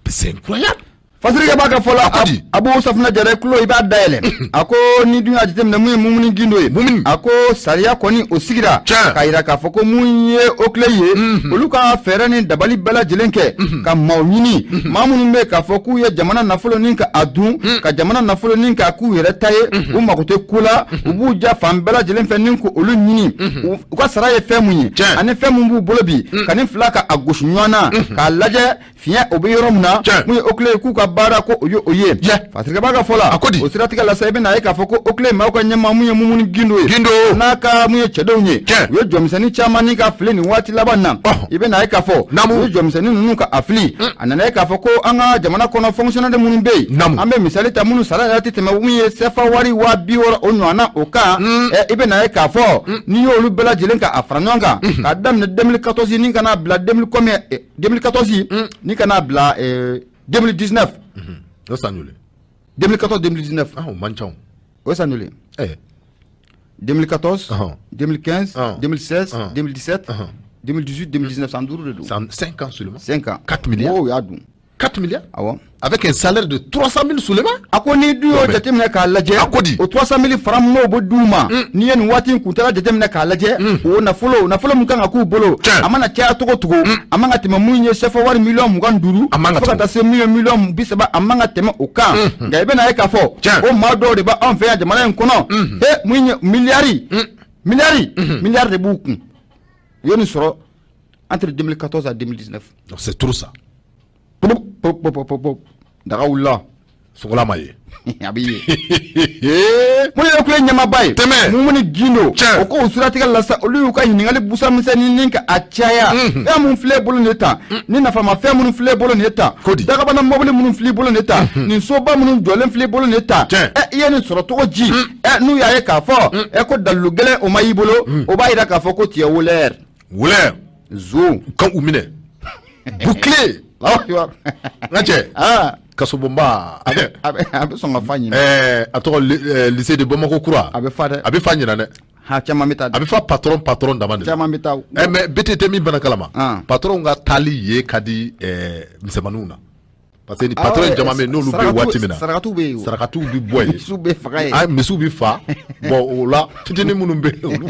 c'est incroyable. Fasirikɛ b'a ka fɔ la. A ko di? Abu Safunɛ Jara tulo i b'a dayɛlɛ. A ko ni dun y'a jateminɛ, mun ye Mumuni Gindo ye. Mumuni. A ko sariya kɔni o sigira. K'a jira k'a fɔ ko mun ye OCLEI ye. Olu ka fɛɛrɛ ni dabali bɛɛ lajɛlen kɛ. Ka maaw ɲini. Maa minnu bɛ k'a fɔ k'u ye jamana nafolo ni ka a dun. Ka jamana nafolo ni k'a k'u yɛrɛ ta ye. U mako tɛ ko la. U b'u ja fan bɛɛ lajɛlen fɛ ni k'olu ɲini. U ka sara ye fɛn mun ye. Ani fɛn mun b'u bolo bi. Ka nin fila ka a gosi ɲɔgɔn na. K'a lajɛ fiɲɛ o bɛ yɔrɔ min na. Mun ye OCLEI k'u ka baara ko o ye o ye. Fasirikɛ b'a ka fɔ la. A ko di? O siratigɛ la sa, i bɛna ye k'a fɔ ko OCLEI maaw ka ɲɛmaa mun ye Mumuni Gindo ye. Gindo. N'a ka mun ye cɛdenw ye. Tiɲɛ. U ye jɔnmisɛnnin caman ni ka fili nin waati laban na. I bɛna ye k'a fɔ. Naamu. U ye jɔnmisɛnnin ninnu ka a fili. A nana ye k'a fɔ ko an ka jamana kɔnɔ fonctionnaire minnu bɛ yen. Naamu. An bɛ misali ta minnu sara yɛrɛ tɛ tɛmɛ mun ye CFA wari 60 000 o ɲɔgɔn na o kan. I bɛna ye k'a fɔ n'i y'olu bɛɛ lajɛlen ka a fara ɲɔgɔn kan. K'a daminɛ 2014 ni ka n'a bila 2000 combien, 2014 ni ka n'a bila 2019. O san joli? 2014 2019. Ah, o man ca o. O san joli? 2014, 2015, 2016, 2017, 2018, 2019, san 5 de don. San 5 ans seulement. 5 ans. 4 milliards. Mɔgɔw y'a dun. 4 milliards. Awɔ. Avec un salaire de 300 000 seulement. A ko ni dun y'o jateminɛ k'a lajɛ. A ko di? O 300 000 francs m'o bɛ d'u ma. N'i ye nin waati in kuntala jateminɛ k'a lajɛ. O nafolo min kan ka k'u bolo. A mana caya cogo o cogo. A man ka tɛmɛ mun ye CFA wari miliyɔn 25. A man ka fo ka tɛmɛ. taa se miliyɔn 30 a man ka tɛmɛ o kan. Nka i bɛna ye k'a fɔ. O maa dɔw de b'anw fɛ yan jamana in kɔnɔ. Mun ye miliyari. Miliyari. Miliyari de b'u kun. U ye nin sɔrɔ entre 2014 à 2019. Non, c'est trop ça. Pop, pop, pop, pop, pop. Daga wulila. Sogola ma ye. A bɛ ye. Mun ye kule ɲɛmaaba ye. Tɛmɛ. Mumuni Gindo. Tiɲɛ. O ko o siratigɛ la sa, olu y'u ka ɲininkali busa misɛnnin ni ka a caya. Fɛn mun filɛ bolo nin ye tan. Ni nafama fɛn minnu filɛ bolo nin ye tan. Ko di? Dagabana mɔbili minnu filɛ bolo nin ye tan. Nin soba minnu jɔlen filɛ bolo nin ye tan. Tiɲɛ. I ye nin sɔrɔ cogo ji. N'u y'a ye k'a fɔ. Ko dalilu gɛlɛn o ma y'i bolo. O b'a jira k'a fɔ ko tu es voleur. Voleur. Zon. Ka u minɛ. Bouclé. Allahu akbar. N ka cɛ. Ah. Kasobonba. A bɛ sɔn ka fa ɲinɛ. A tɔgɔ lycée de Bamako kura. A bɛ fa dɛ. A bɛ fa ɲinɛ dɛ. Ha, caman bɛ taa. A bɛ fa patron dama de la. Caman bɛ taa. Mais BTT min fana kalama. Patron ka taali ye ka di misɛnmaninw na. Parce que ni patron caman bɛ yen n'olu bɛ waati min na. Sarakatiw bɛ yen o. Sarakatiw bɛ bɔ yen. Misiw bɛ faga yen. Ah, misiw bɛ fa. Bon, o la fitinin minnu bɛ yen olu.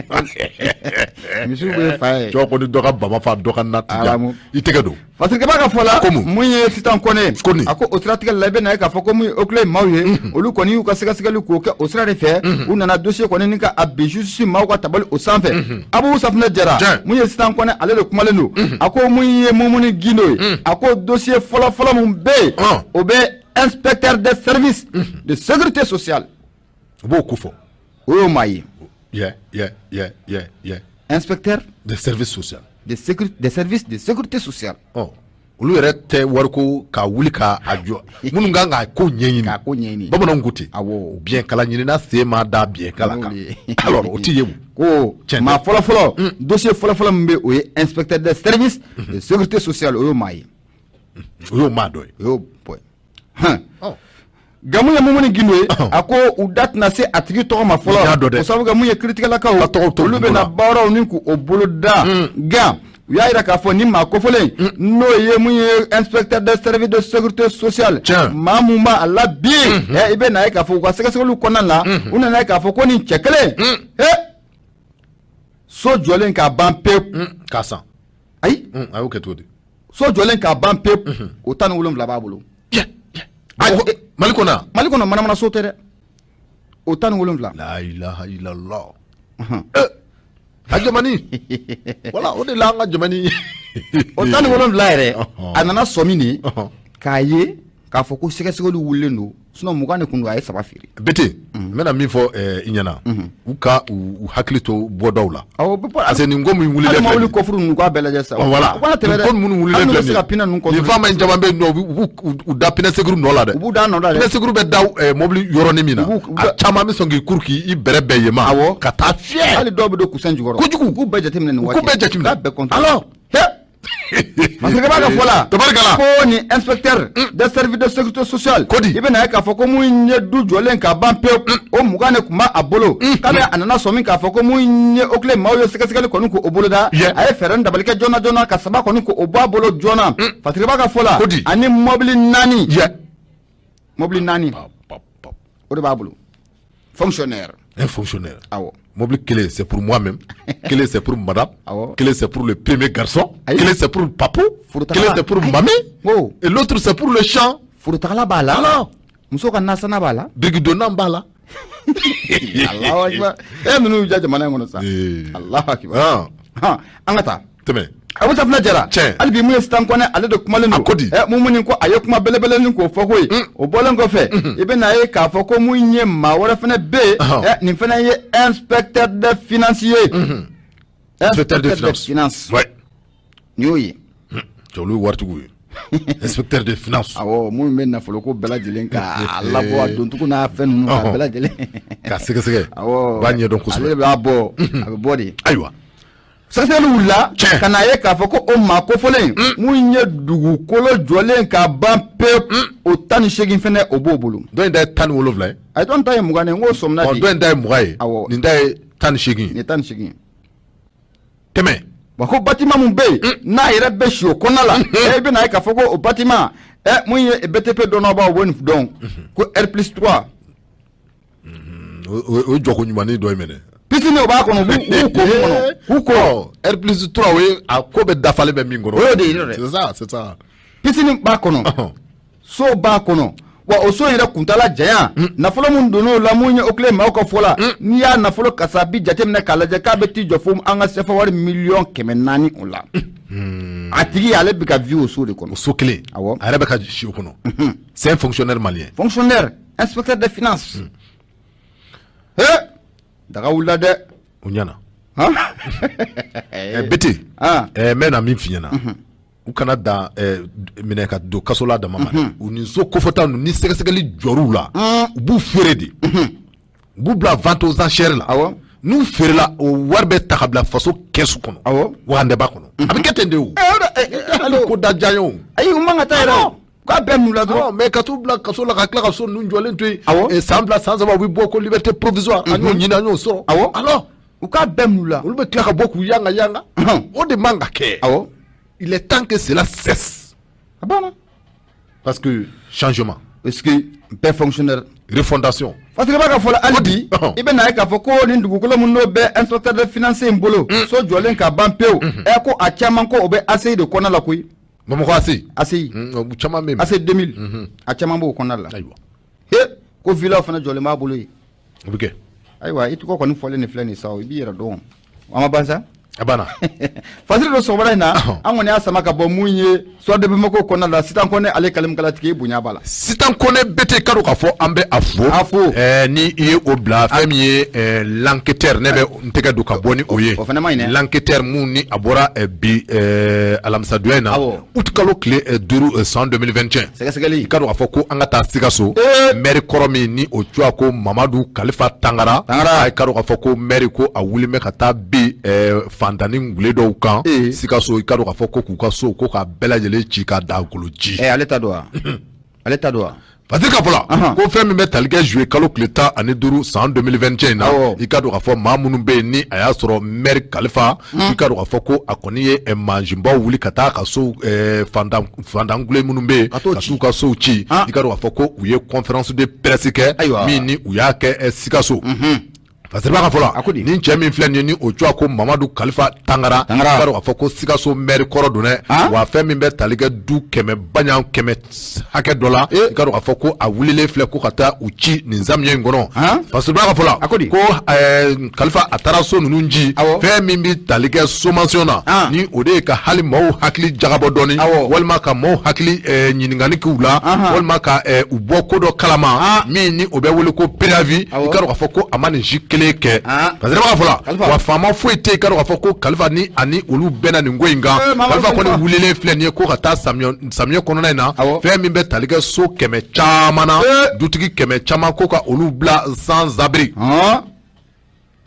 Misiw bɛ fa yen. Cɛw kɔni dɔ ka bama fa dɔ ka na ti ja. Alamu. I tɛgɛ don. Fasirikɛba ka fɔ la. Ko mun? Mun ye Sitan Kɔnɛ. Ko nin. A ko o siratigɛ la i bɛ na ye k'a fɔ ko mun ye OCLEI maaw ye. Olu kɔni y'u ka sɛgɛsɛgɛli k'o kɛ o sira de fɛ. U nana dossier kɔni ni ka a bin justice maaw ka tabali o sanfɛ. Abu Safunɛ Jara. Mun ye Sitan Kɔnɛ ale de kumalen don. A ko mun ye Mumuni Gindo ye. A ko dossier fɔlɔ fɔlɔ mun bɛ yen. O bɛ inspecteur des services de sécurité sociale. U b'o ko fɔ. O y'o maa ye. Yɛ yɛ yɛ yɛ yɛ. Inspecteur des services sociaux. Des services de sécurité sociale. Olu yɛrɛ tɛ wariko ka wuli k'a jɔ minnu kan k'a ko ɲɛɲini. K'a ko ɲɛɲini. Bamananw ko ten. Awɔ. Biɲɛkala ɲinina sen ma da biɲɛkala kan. Alors o tɛ ye o. Ko Tiɲɛ tɛ. Maa fɔlɔfɔlɔ, dossier fɔlɔfɔlɔ min bɛ, o ye inspecteur des services de sécurité sociale, o y'o maa ye. O y'o maa dɔ ye. O y'o bɔ ye hɔn. Gamu ye Mumuni Gindo ye, a ko u da tɛna se a tigi tɔgɔ ma I y'a dɔn fɔlɔ, dɛ. o sababu kɛ mun ye, kiiritigɛlakaw Ka tɔgɔw to olu gindo bɛna la. baaraw ni k'o bolo da nka u y'a jira k'a fɔ ni maa kofɔlen n'o ye mun ye, inspecteur des services de sécurité sociale, maa mun b'a la bi, i bɛ na ye k'a fɔ u ka sɛgɛsɛgɛliw kɔnɔna la, u nana ye k'a fɔ ko nin cɛ kelen, so jɔlen k'a ban pewu. K'a san. Ayi. A y'o kɛ cogo di? So jɔlen k'a ban pewu, o 17 b'a bolo. Mali kɔnɔ yan? Mali kɔnɔ, manamana so tɛ dɛ, o 17. La ilaha illallah. A jamani, voilà, o de la an ka jamani. O 17 yɛrɛ, a nana sɔmi de k'a ye k'a fɔ ko sɛgɛsɛgɛliw wulilen don, sinon 20 de kun don, a ye saba feere. Bete, n bɛna min fɔ i ɲɛna, u ka u hakili to bɔdaw la. Awɔ, bɛ bɔ. Parce que nin ko min wulilen hali filɛ mobili nin ye. kɔfuru ninnu, k'a bɛɛ lajɛ sa. Voilà. U kana tɛmɛ dɛ. Nin ko minnu wulilen Hali n'u filɛ bɛ se nin ka ye. pinɛ ninnu Nin faama in caman bɛ yen nɔ, u b'u u da pinɛ sekuru nɔ la dɛ. U b'u da nɔ la dɛ. Pinɛ sekuru bɛ da mobili yɔrɔnin min na. U b'u- A caman bɛ sɔn k'i kuru k'i bɛrɛ bɛn yen ma. Awɔ. Ka taa fiyɛ. Hali dɔw bɛ don coussin jukɔrɔ. Kojugu. U k'u bɛɛ jateminɛ nin U waati. k'u bɛɛ jateminɛ. K'a bɛɛ contrôler. Alors. He. Masakɛ b'a ka fɔ la. Tabarikala. Ko nin inspecteur des services de sécurité sociale. Ko di? I bɛna ye k'a fɔ ko mun ye du jɔlen k'a ban pewu, o 20 de tun b'a bolo. Kabini a nana sɔmi k'a fɔ ko mun ye o tile maaw ye sɛgɛsɛgɛli kɔni k'o boloda. A ye fɛɛrɛ ni dabali kɛ joona joona ka saba kɔni k'o bɔ a bolo joona. Fasiriba ka fɔ la. Ko di? Ani mɔbili naani. Mɔbili naani. Pap, pap, pap. O de b'a bolo. Fonctionnaire. Un fonctionnaire. Awɔ. Mobili kelen, c'est pour moi-même. Kelen, c'est pour madame. Awɔ. Kelen, c'est pour le premier garçon. Ayi. Kelen, c'est pour le papou. Forotagala. Kelen, c'est pour mamie. Ko. Et l'autre, c'est pour le champ. Forotagala b'a la. Alors. Muso ka nasana b'a la. Birikidonna b'a la. Allahu akbar. E ninnu y'u ja jamana in kɔnɔ sa. Allahu akbar. Ah. Han, an ka taa. Tɛmɛ. Abu Safina Jara. Tiɲɛ. Hali bi mun ye Sitan Kɔnɛ, ale de kumalen don. A ko di? Mumuni ko a ye kuma belebele k'o fɔ koyi. O bɔlen kɔfɛ, i bɛ n'a ye k'a fɔ ko mun ye maa wɛrɛ fana bɛ yen. Nin fana ye inspecteur des finances ye. Inspecteur de finance. Finance. Ouais. Nin y'o ye. Cɛ, olu ye waritigiw ye. Inspecteur de finance. Awɔ, minnu bɛ nafolo ko bɛɛ lajɛlen k'a labɔ, a doncogo n'a fɛn ninnu k'a bɛɛ lajɛlen. K'a sɛgɛsɛgɛ. Awɔ. U b'a ɲɛdɔn kosɛbɛ. Ale de b'a bɔ, a bɛ bɔ de. Ayiwa. Sɛgɛsɛgɛli wulila Tiɲɛ. ka n'a ye k'a fɔ ko o maa kofɔlen mun ye dugukolo jɔlen k'a ban pewu, o 18 fɛnɛ, o b'o bolo. Dɔ in ta ye 17 ye. A ye dɔn ta ye 20 ye, n k'o sɔmina Ɔ, di. dɔ in ta ye 20 ye. Awɔ. Nin ta ye 18 ye. Nin ye 18 ye. Tɛmɛ. Wa ko bâtiment mun bɛ yen n'a yɛrɛ bɛ si o kɔnɔna la, i bɛ n'a ye k'a fɔ ko o bâtiment, mun ye BTP dɔnnabaaw b'o nin dɔn ko R+3. O ye jɔko ɲumannin dɔ ye mɛnɛ. Piscine o b'a kɔnɔ, u b'u ko mun kɔnɔ k'u ko. Ɔ, R+3, o ye a ko bɛ dafalen bɛ min kɔnɔ. O y'o de ye dɛ. C'est ça, c'est ça. Piscine b'a kɔnɔ. So b'a kɔnɔ, wa o so in yɛrɛ kuntala janya, nafolo mun donn'o la, mun ye o tile maaw ka fɔ la, n'i y'a nafolo kasabi jateminɛ k'a lajɛ, k'a bɛ t'i jɔ fo an ka CFA wari miliyɔn 400 o la. A tigi, ale bɛ ka vie o so de kɔnɔ. O so kelen. Awɔ. A yɛrɛ bɛ ka si o kɔnɔ. C'est un fonctionnaire malien. Fonctionnaire, inspecteur des finances. He, daga wulila dɛ. O ɲɛna. Han. Bete. Ah. N bɛ na min f'i ɲɛna. U kana dan minɛ ka don kaso la dama ma dɛ. U ni so kofɔta ninnu, ni sɛgɛsɛgɛli jɔr'u la, u b'u feere de. U b'u bila vente aux enchères la. Awɔ. N'u feerela, o wari bɛ ta ka bila faso kɛsu kɔnɔ. Awɔ. Wagandɛba kɔnɔ. A bɛ kɛ ten de o. O de Hali ko da diya ye o. Ayi, u man ka taa yɛrɛ o. K'a bɛɛ mun la dɔrɔn. Mais ka t'u bila kaso la ka tila ka so ninnu jɔlen to yen. Awɔ. San 2, san 3, u bɛ bɔ ko liberté provisoire. An y'o ɲini, an y'o sɔrɔ. Awɔ. Alors. U k'a bɛɛ mun la. Olu bɛ tila ka bɔ k'u yanga yanga. O de man ka kɛ. Awɔ. Il est temps que cela cesse. A banna. Parce que changement. Est-ce que bɛɛ fonctionnaire. Refondation. Parce que b'a ka fɔ la hali bi, Ɔhɔn. i bɛ n'a ye k'a fɔ ko nin dugukolo min n'o bɛ inspecteur de finance in bolo, so jɔlen ka ban pewu, ko a caman ko o bɛ ACI de kɔnɔna la koyi. Bamakɔ ACI. ACI. O caman bɛ yen. ACI 2000, a caman b'o kɔnɔna la. Ayiwa. He, ko villa fana jɔlen b'a bolo yen. O bɛ kɛ. Ayiwa, i tɔgɔ kɔni fɔlen nin filɛ nin sa, o i b'i yɛrɛ dɔn. An ma ban sa. A banna. Fasiri dɔ sɔgɔmada in na, an kɔni y'a sama ka bɔ mun ye Soir de Bamako kɔnɔna la. Sitan Kɔnɛ, ale kalimukalatigi, bonya b'a la. Sitan Kɔnɛ Bete, ka dɔn k'a fɔ an bɛ a fo. A fo. Ni i ye o bila, fɛn min ye l'enquêteur, ne bɛ n tɛgɛ don ka bɔ ni o ye. O fana ma ɲi dɛ. L'enquêteur mun ni a bɔra bi alamisadonya in na, août kalo tile 5, san 2021. Sɛgɛsɛgɛli. I ka dɔn k'a fɔ ko an ka taa Sikaso, maire kɔrɔ min ni o tɔgɔ ko Mamadu Kalifa Tangara. Tangara. A ka dɔn k'a fɔ ko maire ko a wulilen bɛ ka taa bi fantanni ngule dɔw kan Sikaso. I ka dɔn k'a fɔ ko k'u ka so ko k'a bɛɛ lajɛlen ci k'a dagolo ci. Ale ta don wa? Ale ta don wa? Parce que ka fɔ la ko fɛn min bɛ tali kɛ juillet kalo tile 15 san 2021 in na, i ka dɔn k'a fɔ maa minnu bɛ yen ni a y'a sɔrɔ maire Kalifa, i ka dɔn k'a fɔ ko a kɔni ye mansinbaw wuli ka taa ka so fantan gule minnu bɛ yen ka t'u ka sow ci, i ka dɔn k'a fɔ ko u ye conférence de presse kɛ min ni u y'a kɛ Sikaso. Parce que b'a ka fɔ la, ni cɛ min filɛ nin ye ni o tɔgɔ ko Mamadu Kalifa Tangara, i ka dɔn k'a fɔ ko Sikaso maire kɔrɔ don dɛ. Wa fɛn min bɛ tali kɛ du 100 baɲan 100 hakɛ dɔ la, i ka dɔn k'a fɔ ko a wulilen filɛ ko ka taa u ci nin samiyɛ in kɔnɔ. Parce que b'a ka fɔ la ko Kalifa a taara so ninnu ci, fɛn min bɛ tali kɛ sommation na, ni o de ye ka hali maaw hakili jagabɔ dɔɔni, walima ka maaw hakili ɲininkali k'u la, walima ka u bɔ ko dɔ kalama min ni o bɛ wele ko préavis. I ka dɔn k'a fɔ ko a ma nin si kelen kɛ. Parce que b'a fɔ la, wa faama foyi tɛ yen, ka dɔn k'a fɔ ko Kalifa ni ani olu bɛnna nin ko in kan. Kalifa kɔni wulilen filɛ nin ye ko ka taa samiyɛ kɔnɔna in na, fɛn min bɛ tali kɛ so 100 caman na, dutigi 100 caman, ko ka olu bila sans abri,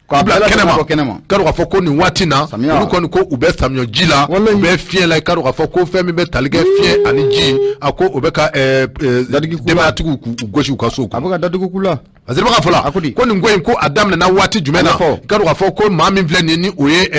k'a bila kɛnɛma. Ka dɔn k'a fɔ ko nin waati na, olu kɔni ko u bɛ samiyɛ ji la, u bɛ fiɲɛ la. I ka dɔn k'a fɔ ko fɛn min bɛ tali kɛ fiɲɛ ani ji, a ko o bɛ ka denbayatigiw k'u gosi u ka sow kɔnɔ. A bɛ ka datugu k'u la. Parce que b'a fɔ la ko nin ko in ko a daminɛna waati jumɛn na, i ka dɔn k'a fɔ ko maa min filɛ nin ye ni o ye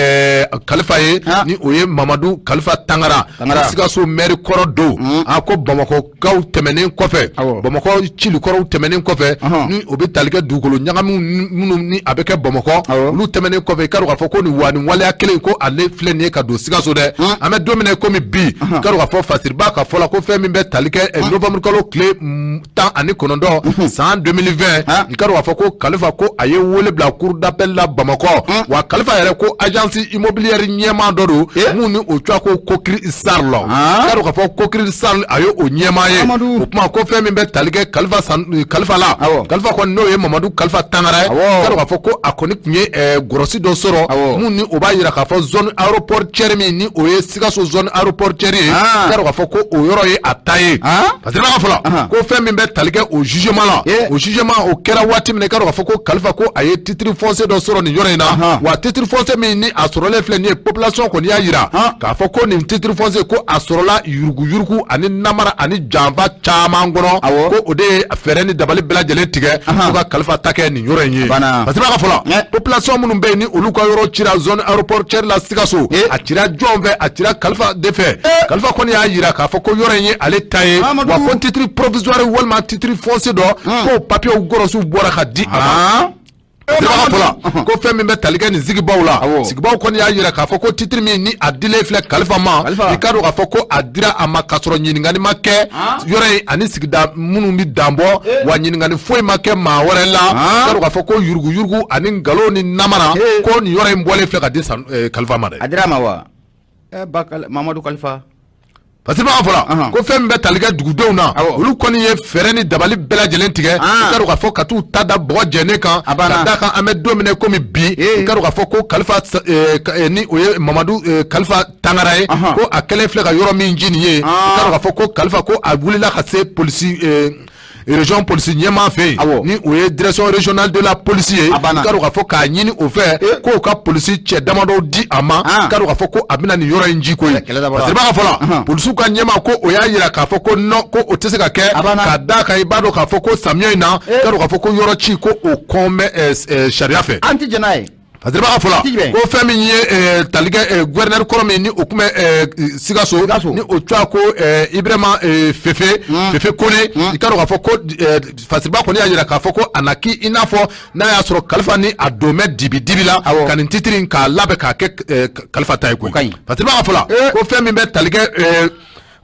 Kalifa ye, ni o ye Mamadu Kalifa Tangara, Sikaso maire kɔrɔ don. A ko Bamakɔkaw tɛmɛnen kɔfɛ, Bamakɔ cilikɔrɔw tɛmɛnen kɔfɛ, ni o bɛ tali kɛ dugukolo ɲagamiw minnu ni a bɛ kɛ Bamakɔ, olu tɛmɛnen kɔfɛ, i ka dɔn k'a fɔ ko nin wa nin waleya kelen ko ale filɛ nin ye ka don Sikaso dɛ. An bɛ don min na komi bi, i ka dɔn k'a fɔ Fasiriba ka fɔ la ko fɛn min bɛ tali kɛ novembre kalo tile 19 san 2020, i ka dɔn k'a fɔ ko Kalifa ko a ye wele bila cour d'appel la Bamakɔ. Wa Kalifa yɛrɛ ko agence immobilière ɲɛmaa dɔ don mun ni o tɔgɔ ko Kokiri Sarl la. I ka dɔn k'a fɔ Kokiri Sarl a ye o ɲɛmaa ye. O kuma ko fɛn min bɛ tali kɛ Kalifa Kalifa la, Kalifa kɔni n'o ye Mamadu Kalifa Tangara ye, i ka dɔn k'a fɔ ko a kɔni tun ye gɔrɔsi dɔ sɔrɔ mun ni o b'a yira k'a fɔ zone aéroportuaire min ni o ye Sikaso zone aéroportuaire ye, i ka dɔn k'a fɔ ko o yɔrɔ ye a ta ye. Parce que b'a fɔ la ko fɛn min bɛ tali kɛ o jugement la, o jugement o kɛra waati min na, i ka dɔn k'a fɔ ko Kalifa ko a ye titre foncier dɔ sɔrɔ nin yɔrɔ in na. Wa titre foncier min ni a sɔrɔlen filɛ nin ye, population kɔni y'a yira k'a fɔ ko nin titre foncier ko a sɔrɔla yuruguyurugu ani namara ani janfa caman kɔnɔ, ko o de ye fɛɛrɛ ni dabali bɛɛ lajɛlen tigɛ ko ka Kalifa ta kɛ nin yɔrɔ in ye. Parce que b'a ka fɔ la population minnu bɛ yen ni olu ka yɔrɔ cira zone aéroportuaire la Sikaso, a cira jɔn fɛ? A cira Kalifa de fɛ. Kalifa kɔni y'a yira k'a fɔ ko yɔrɔ in ye ale ta ye, wa ko titre provisoire walima titre foncier dɔ ko papier gɔrɔsiw bɔra ka di a ma. Fɔlɔ ko fɛn min bɛ tali kɛ nin sigibaw la, sigibaw kɔni y'a yira k'a fɔ ko titre min ni a dilen filɛ Kalifa ma, i ka dɔn k'a fɔ ko a dira a ma k'a sɔrɔ ɲininkali ma kɛ yɔrɔ in ani sigida minnu bɛ dan bɔ, wa ɲininkali foyi ma kɛ maa wɛrɛ la. I ka dɔn k'a fɔ ko yuruguyurugu ani nkalon ni namara ko nin yɔrɔ in bɔlen filɛ ka di Kalifa ma dɛ. A dira a ma wa? Mamadu Kalifa. Parce que b'a fɔ la ko fɛn min bɛ tali kɛ dugudenw na, olu kɔni ye fɛɛrɛ ni dabali bɛɛ lajɛlen tigɛ, i ka dɔn k'a fɔ ka t'u ta da bɔgɔ jɛnen kan, ka d'a kan an bɛ don min na komi bi, i ka dɔn k'a fɔ ko Kalifa ni o ye Mamadu Kalifa Tangara ye, ko a kɛlen filɛ ka yɔrɔ min ji nin ye, i ka dɔn k'a fɔ ko Kalifa ko a wulila ka se polisi région police ɲɛmaa fɛ yen, ni o ye direction régionale de la police ye, i ka dɔn k'a fɔ k'a ɲini o fɛ k'o ka polisi cɛ damadɔw di a ma, i ka dɔn k'a fɔ ko a bɛna nin yɔrɔ in ji ko ye. Parce que b'a ka fɔ la polisiw ka ɲɛmaa ko o y'a yira k'a fɔ ko non, ko o tɛ se ka kɛ, ka d'a kan i b'a dɔn k'a fɔ ko samiyɛ in na, i ka dɔn k'a fɔ ko yɔrɔ ci ko o kɔn bɛ sariya fɛ. An tɛ jɛn n'a ye. Parce que b'a fɔ la ko fɛn min ye tali kɛ gouverneur kɔrɔ min ni o tun bɛ Sikaso, ni o tɔgɔ ko Ibrahima Fefe Kone, i ka dɔn k'a fɔ ko Fasiriba kɔni y'a yira k'a fɔ ko a na k'i i n'a fɔ n'a y'a sɔrɔ Kalifa ni a don bɛ dibi dibi la ka nin titre in k'a labɛn k'a kɛ Kalifa ta ye koyi. Parce que b'a fɔ la ko fɛn min bɛ tali kɛ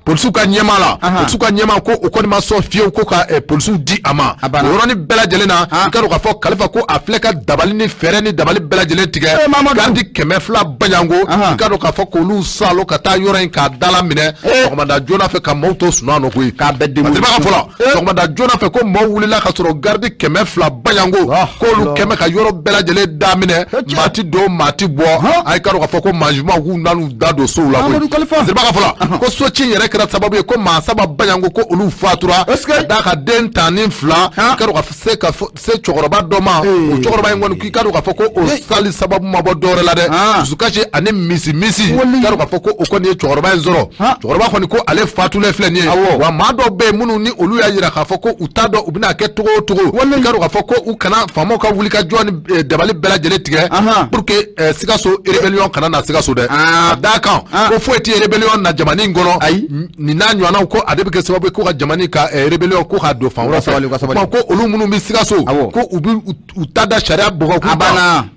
Polisiw ka ɲɛmaa la, polisiw ka ɲɛmaa ko o kɔni ma sɔn fiyewu ko ka polisiw di a ma. O yɔrɔnin bɛɛ lajɛlen na, i k'a dɔn k'a fɔ Kalifa ko a filɛ ka dabali ni fɛɛrɛ ni dabali bɛɛ lajɛlen tigɛ. Garidi 200 baɲanko, i k'a dɔn k'a fɔ k'olu saalo ka taa yɔrɔ in k'a dala minɛ sɔgɔmada joona fɛ ka maaw to sunɔgɔ nɔ koyi. K'a bɛɛ denw. Ka fɔ la, sɔgɔmada joona fɛ ko maaw wulila ka sɔrɔ garidi 200 baɲanko k'olu kɛmɛ ka yɔrɔ bɛɛ lajɛlen da minɛ, maa ti don, maa ti bɔ. A ye k'a dɔn k'a fɔ ko maajumaw k'u nan'u da don sow la koyi. Siriba ka fɔ la ko so ci yɛrɛ kɛra sababu ye ko maa 3 baɲanko ko olu fatura, ka d'a kan den 12, i k'a dɔn ka se ka se cɛkɔrɔba dɔ ma. O cɛkɔrɔba in kɔni, k'i k'a dɔn k'a fɔ ko o sali sababu ma bɔ dɔwɛrɛ la dɛ, dusukasi ani misi misi, i k'a dɔn k'a fɔ ko o kɔni ye cɛkɔrɔba in sɔrɔ. Cɛkɔrɔba kɔni ko ale fatulen filɛ nin ye. Wa maa dɔw bɛ yen minnu ni olu y'a jira k'a fɔ ko u t'a dɔn u bɛna kɛ cogo o cogo, i k'a dɔn k'a fɔ ko u kana faamaw ka wuli ka jɔ ni dabali bɛɛ lajɛlen tigɛ pour que Sikaso rébellion kana na Sikaso dɛ. Ka d'a kan ko foyi tɛ rébellion na jamana in kɔnɔ. Ayi, nin n'a ɲɔgɔnnaw ko a de bɛ kɛ sababu ye ko ka jamana ka rébellion ko k'a don fan wɛrɛ fɛ, ko olu minnu bɛ Sikaso ko u bɛ u ta da sariya bugɔ k'u ban.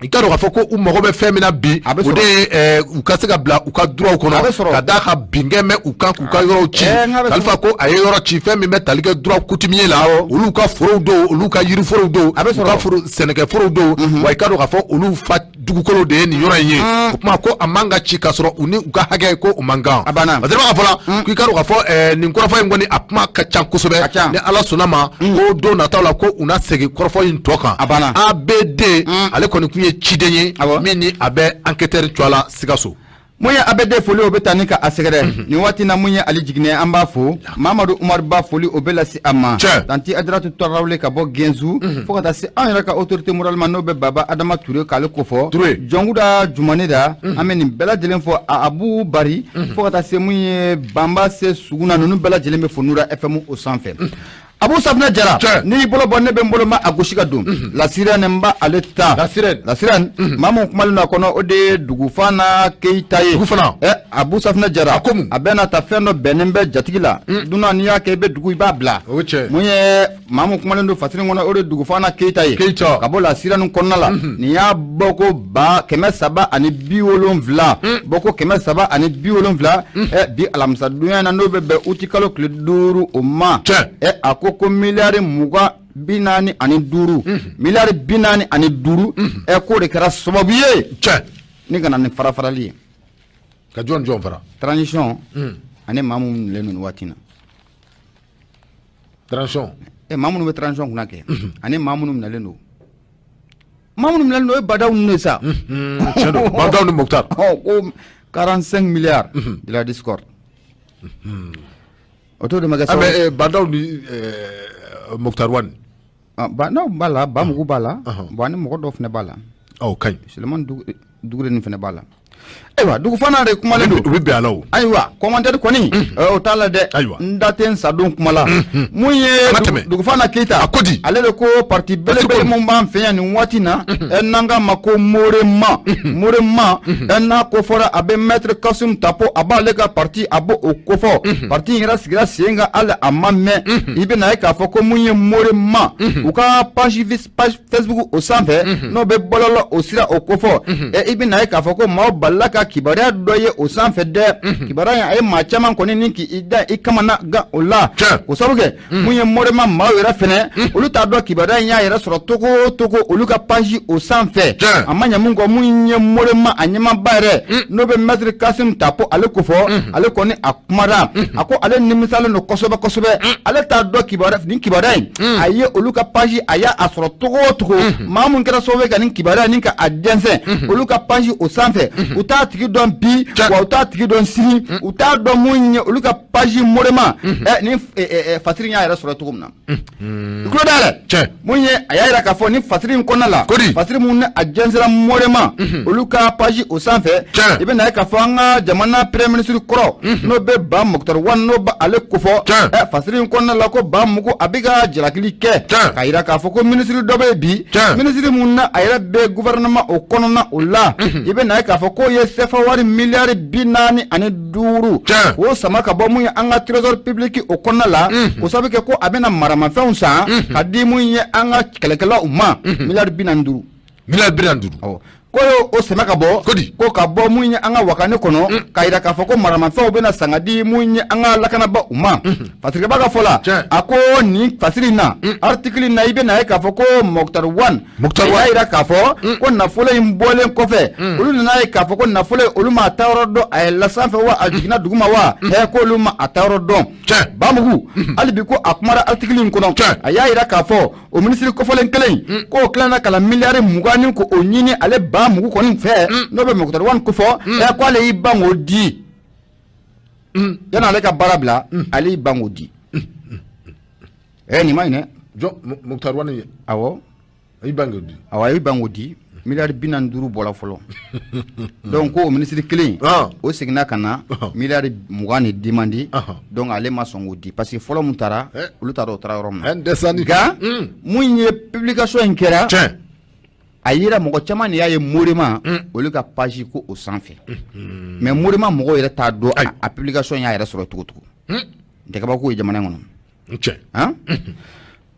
I k'a dɔn k'a fɔ ko u mago bɛ fɛn min na bi, o de ye u ka se ka bila u ka droitw kɔnɔ, ka d'a kan binkɛ bɛ u kan k'u ka yɔrɔw ci. Kalifa ko a ye yɔrɔ ci fɛn min bɛ tali kɛ droit coutumier la, olu ka forow don, olu ka yiriforow don, u ka sɛnɛkɛforow don. Wa i k'a dɔn k'a fɔ olu fa dugukolo de ye nin yɔrɔ in ye. O kuma ko a man ka ci k'a sɔrɔ u ni u ka hakɛ ko u man kan. A banna. Parce que b'a fɔ la k'i k'a dɔn k'a fɔ nin kɔrɔfɔ in kɔni a kuma ka ca kosɛbɛ. Ni Ala sɔnna ma, ko don nataw la ko u na segin kɔrɔfɔ in tɔ kan. A banna. ABD ale kɔni tun ye ciden ye min ni a bɛ enquêteur tɔgɔ la Sikaso. Mun ye ABD foli o bɛ taa ni ka a sɛgɛrɛ nin waati na. Mun ye Ali Jiginɛ, an b'a fo. Mamadu Umaru Ba, foli o bɛ lase a ma. Tanti Adiratu Tarawele ka bɔ Gɛnzu, fo ka taa se anw yɛrɛ ka autorité morale ma, n'o bɛ Baba Adama Ture k'ale kofɔ, Jɔnkuda Jumane da. An bɛ nin bɛɛ lajɛlen fɔ, Abu Bari, fo ka taa se mun ye Banba se Suguna, ninnu bɛɛ lajɛlen bɛ fo Nura FM o sanfɛ. Abu Safinɛ Jara, n'i y'i bolo bɔ, ne bɛ n bolo ma a gosi ka don. La Sirène, n b'a ale ta. La Sirène. La Sirène, maa mun kumalen don a kɔnɔ, o de ye Dugufana Keyita ye. Dugufana. Abu Safinɛ Jara. A ko mun? A bɛ na ta fɛn dɔ bɛnnen bɛ jatigi la. Dunan, n'i y'a kɛ i bɛ dugu, i b'a bila. O cɛ. Mun ye maa mun kumalen don fasiri kɔnɔ, o de ye Dugufana Keyita ye. Keyita. Ka bɔ La Sirène kɔnɔna la. Nin y'a bɔ ko 370. Bɔ ko 370. Bi alamisadonya na, n'o bɛ bɛn uti kalo tile 5 o ma. A ko ko miliyari 20 45, miliyari 45, k'o de kɛra sababu ye ni ka na ni fara farali ye. Ka jɔn jɔn fara? Transition ani maa minnu minɛlen don nin waati in na. Transition. Maa minnu bɛ transition kunna kɛ ani maa minnu minɛlen don. Maa minnu minɛlen don, o ye Badaw ninnu de sa. Tiɲɛ don, Badaw ni Mokhtar. Ko 45 milliards de la discorde. O t'o de ma kɛ sababu ye. Badaw ni Mokhtar Wane. Ba n'aw b'a la, Bamugu b'a la, bon ani mɔgɔ dɔw fana b'a la. O ka ɲi. Sulemani Dugure nin fana b'a la. Ayiwa, Dugufana de kumalen don. U bɛ bɛn a la o. Ayiwa, commentaire kɔni o t'a la dɛ. Ayiwa. N da tɛ n sadon kuma la. Mun ye Dugufana Keyita. A ko di? Ale de ko parti belebele mun b'an fɛ yan nin waati na, n'an k'a ma ko Morema. Morema, n'a ko fɔra, a bɛ maître Kassoum Tapo, a b'ale ka parti, a b'o kofɔ. Parti in yɛrɛ sigira sen kan hali a ma mɛn. I bɛna ye k'a fɔ ko mun ye Morema, u ka page Facebook o sanfɛ, n'o bɛ bɔlɔlɔ o sira o kofɔ, i bɛna ye k'a fɔ ko maaw balila ka kibaruya dɔ ye o sanfɛ dɛ. Kibaruya in a ye maa caman kɔni ni k'i da i kamana gan o la. O sababu kɛ mun ye Morema maaw yɛrɛ fɛnɛ, olu t'a dɔn kibaruya in y'a yɛrɛ sɔrɔ togo o togo olu ka page o sanfɛ. A ma ɲɛ mun kɔ, mun ye Morema a ɲɛmaaba yɛrɛ, n'o bɛ maître Kassoum Tapo ale kofɔ, ale kɔni a kumara, a ko ale nimisalen don kosɛbɛ kosɛbɛ. Ale t'a dɔn kibaruya nin kibaruya in a ye olu ka page a y'a sɔrɔ togo o togo. Maa mun kɛra sababu ye ka nin kibaruya nin ka a jɛnsɛn olu ka page o sanfɛ, u t'a tigi dɔn bi, wa u t'a tigi dɔn sini, u t'a dɔn mun ye olu ka page Morema ni fasiri y'a yɛrɛ sɔrɔ cogo min na. I tulo dayɛlɛ, mun ye a y'a yira k'a fɔ ni fasiri in kɔnɔna la, fasiri mun ni a jɛnsɛra Morema olu ka page o sanfɛ, i bɛ na ye k'a fɔ an ka jamana premier ministre kɔrɔ, n'o bɛ Ba Moctar Ouane, n'o bɛ ale kofɔ fasiri in kɔnɔna la, ko Ba Mugu a bɛ ka jalakili kɛ k'a yira k'a fɔ ko ministre dɔ bɛ yen bi, ministre mun na a yɛrɛ bɛ gouvernement o kɔnɔna o la, i bɛ na ye k'a fɔ k'o ye CFA wari miliyari 45 k'o sama ka bɔ mun ye an ka trésor public o kɔnɔna la, k'o sababu kɛ ko a bɛna maramafɛnw san ka di mun ye an ka kɛlɛkɛlaw ma, miliyari 45. Miliyari 45. Awɔ. Ko o sɛmɛ ka bɔ ko ka bɔ mun ye an ka wakane kɔnɔ, k'a jira k'a fɔ ko maramafɛnw bɛna san ka di mun ye an ka lakanaba u ma. Fasirikɛba ka fɔ la, a ko nin fasiri in na, article in na, i bɛna ye k'a fɔ ko Moctar Ouane y'a jira k'a fɔ ko nafolo in bɔlen kɔfɛ, olu nana ye k'a fɔ ko nafolo in, olu ma a taayɔrɔ dɔn, a yɛlɛla sanfɛ wa, a jiginna duguma wa, k'olu ma a taayɔrɔ dɔn. Bamugu hali bi ko a kumara article in kɔnɔ, a y'a jira k'a fɔ o minisiri kofɔlen kelen in, k'o tilala ka na miliyari 20 ni k'o ɲini ale Bamugu kɔni fɛ, n'o bɛ Moctar Ouane kofɔ, k'ale y'i ban k'o di. Yanni ale ka baara bila, ale y'i ban k'o di. Nin ma ɲi dɛ. Jɔn? Moctar Ouane ye? Awɔ. A y'i ban k'o di. Awɔ, a y'i ban k'o di. Miliyari 45 bɔra fɔlɔ. Donc ko o minisiri kelen, o seginna ka na miliyari 20 de demandé. Donc ale ma sɔn k'o di parce que fɔlɔ mun taara, olu t'a dɔn o taara yɔrɔ min na. Nka mun ye publication in kɛra, a yira mɔgɔ caman de y'a ye Morema olu ka page ko o sanfɛ. Mais Morema mɔgɔw yɛrɛ t'a dɔn a publication y'a yɛrɛ sɔrɔ cogo cogo. N tɛ kabako ye jamana in kɔnɔ. Han?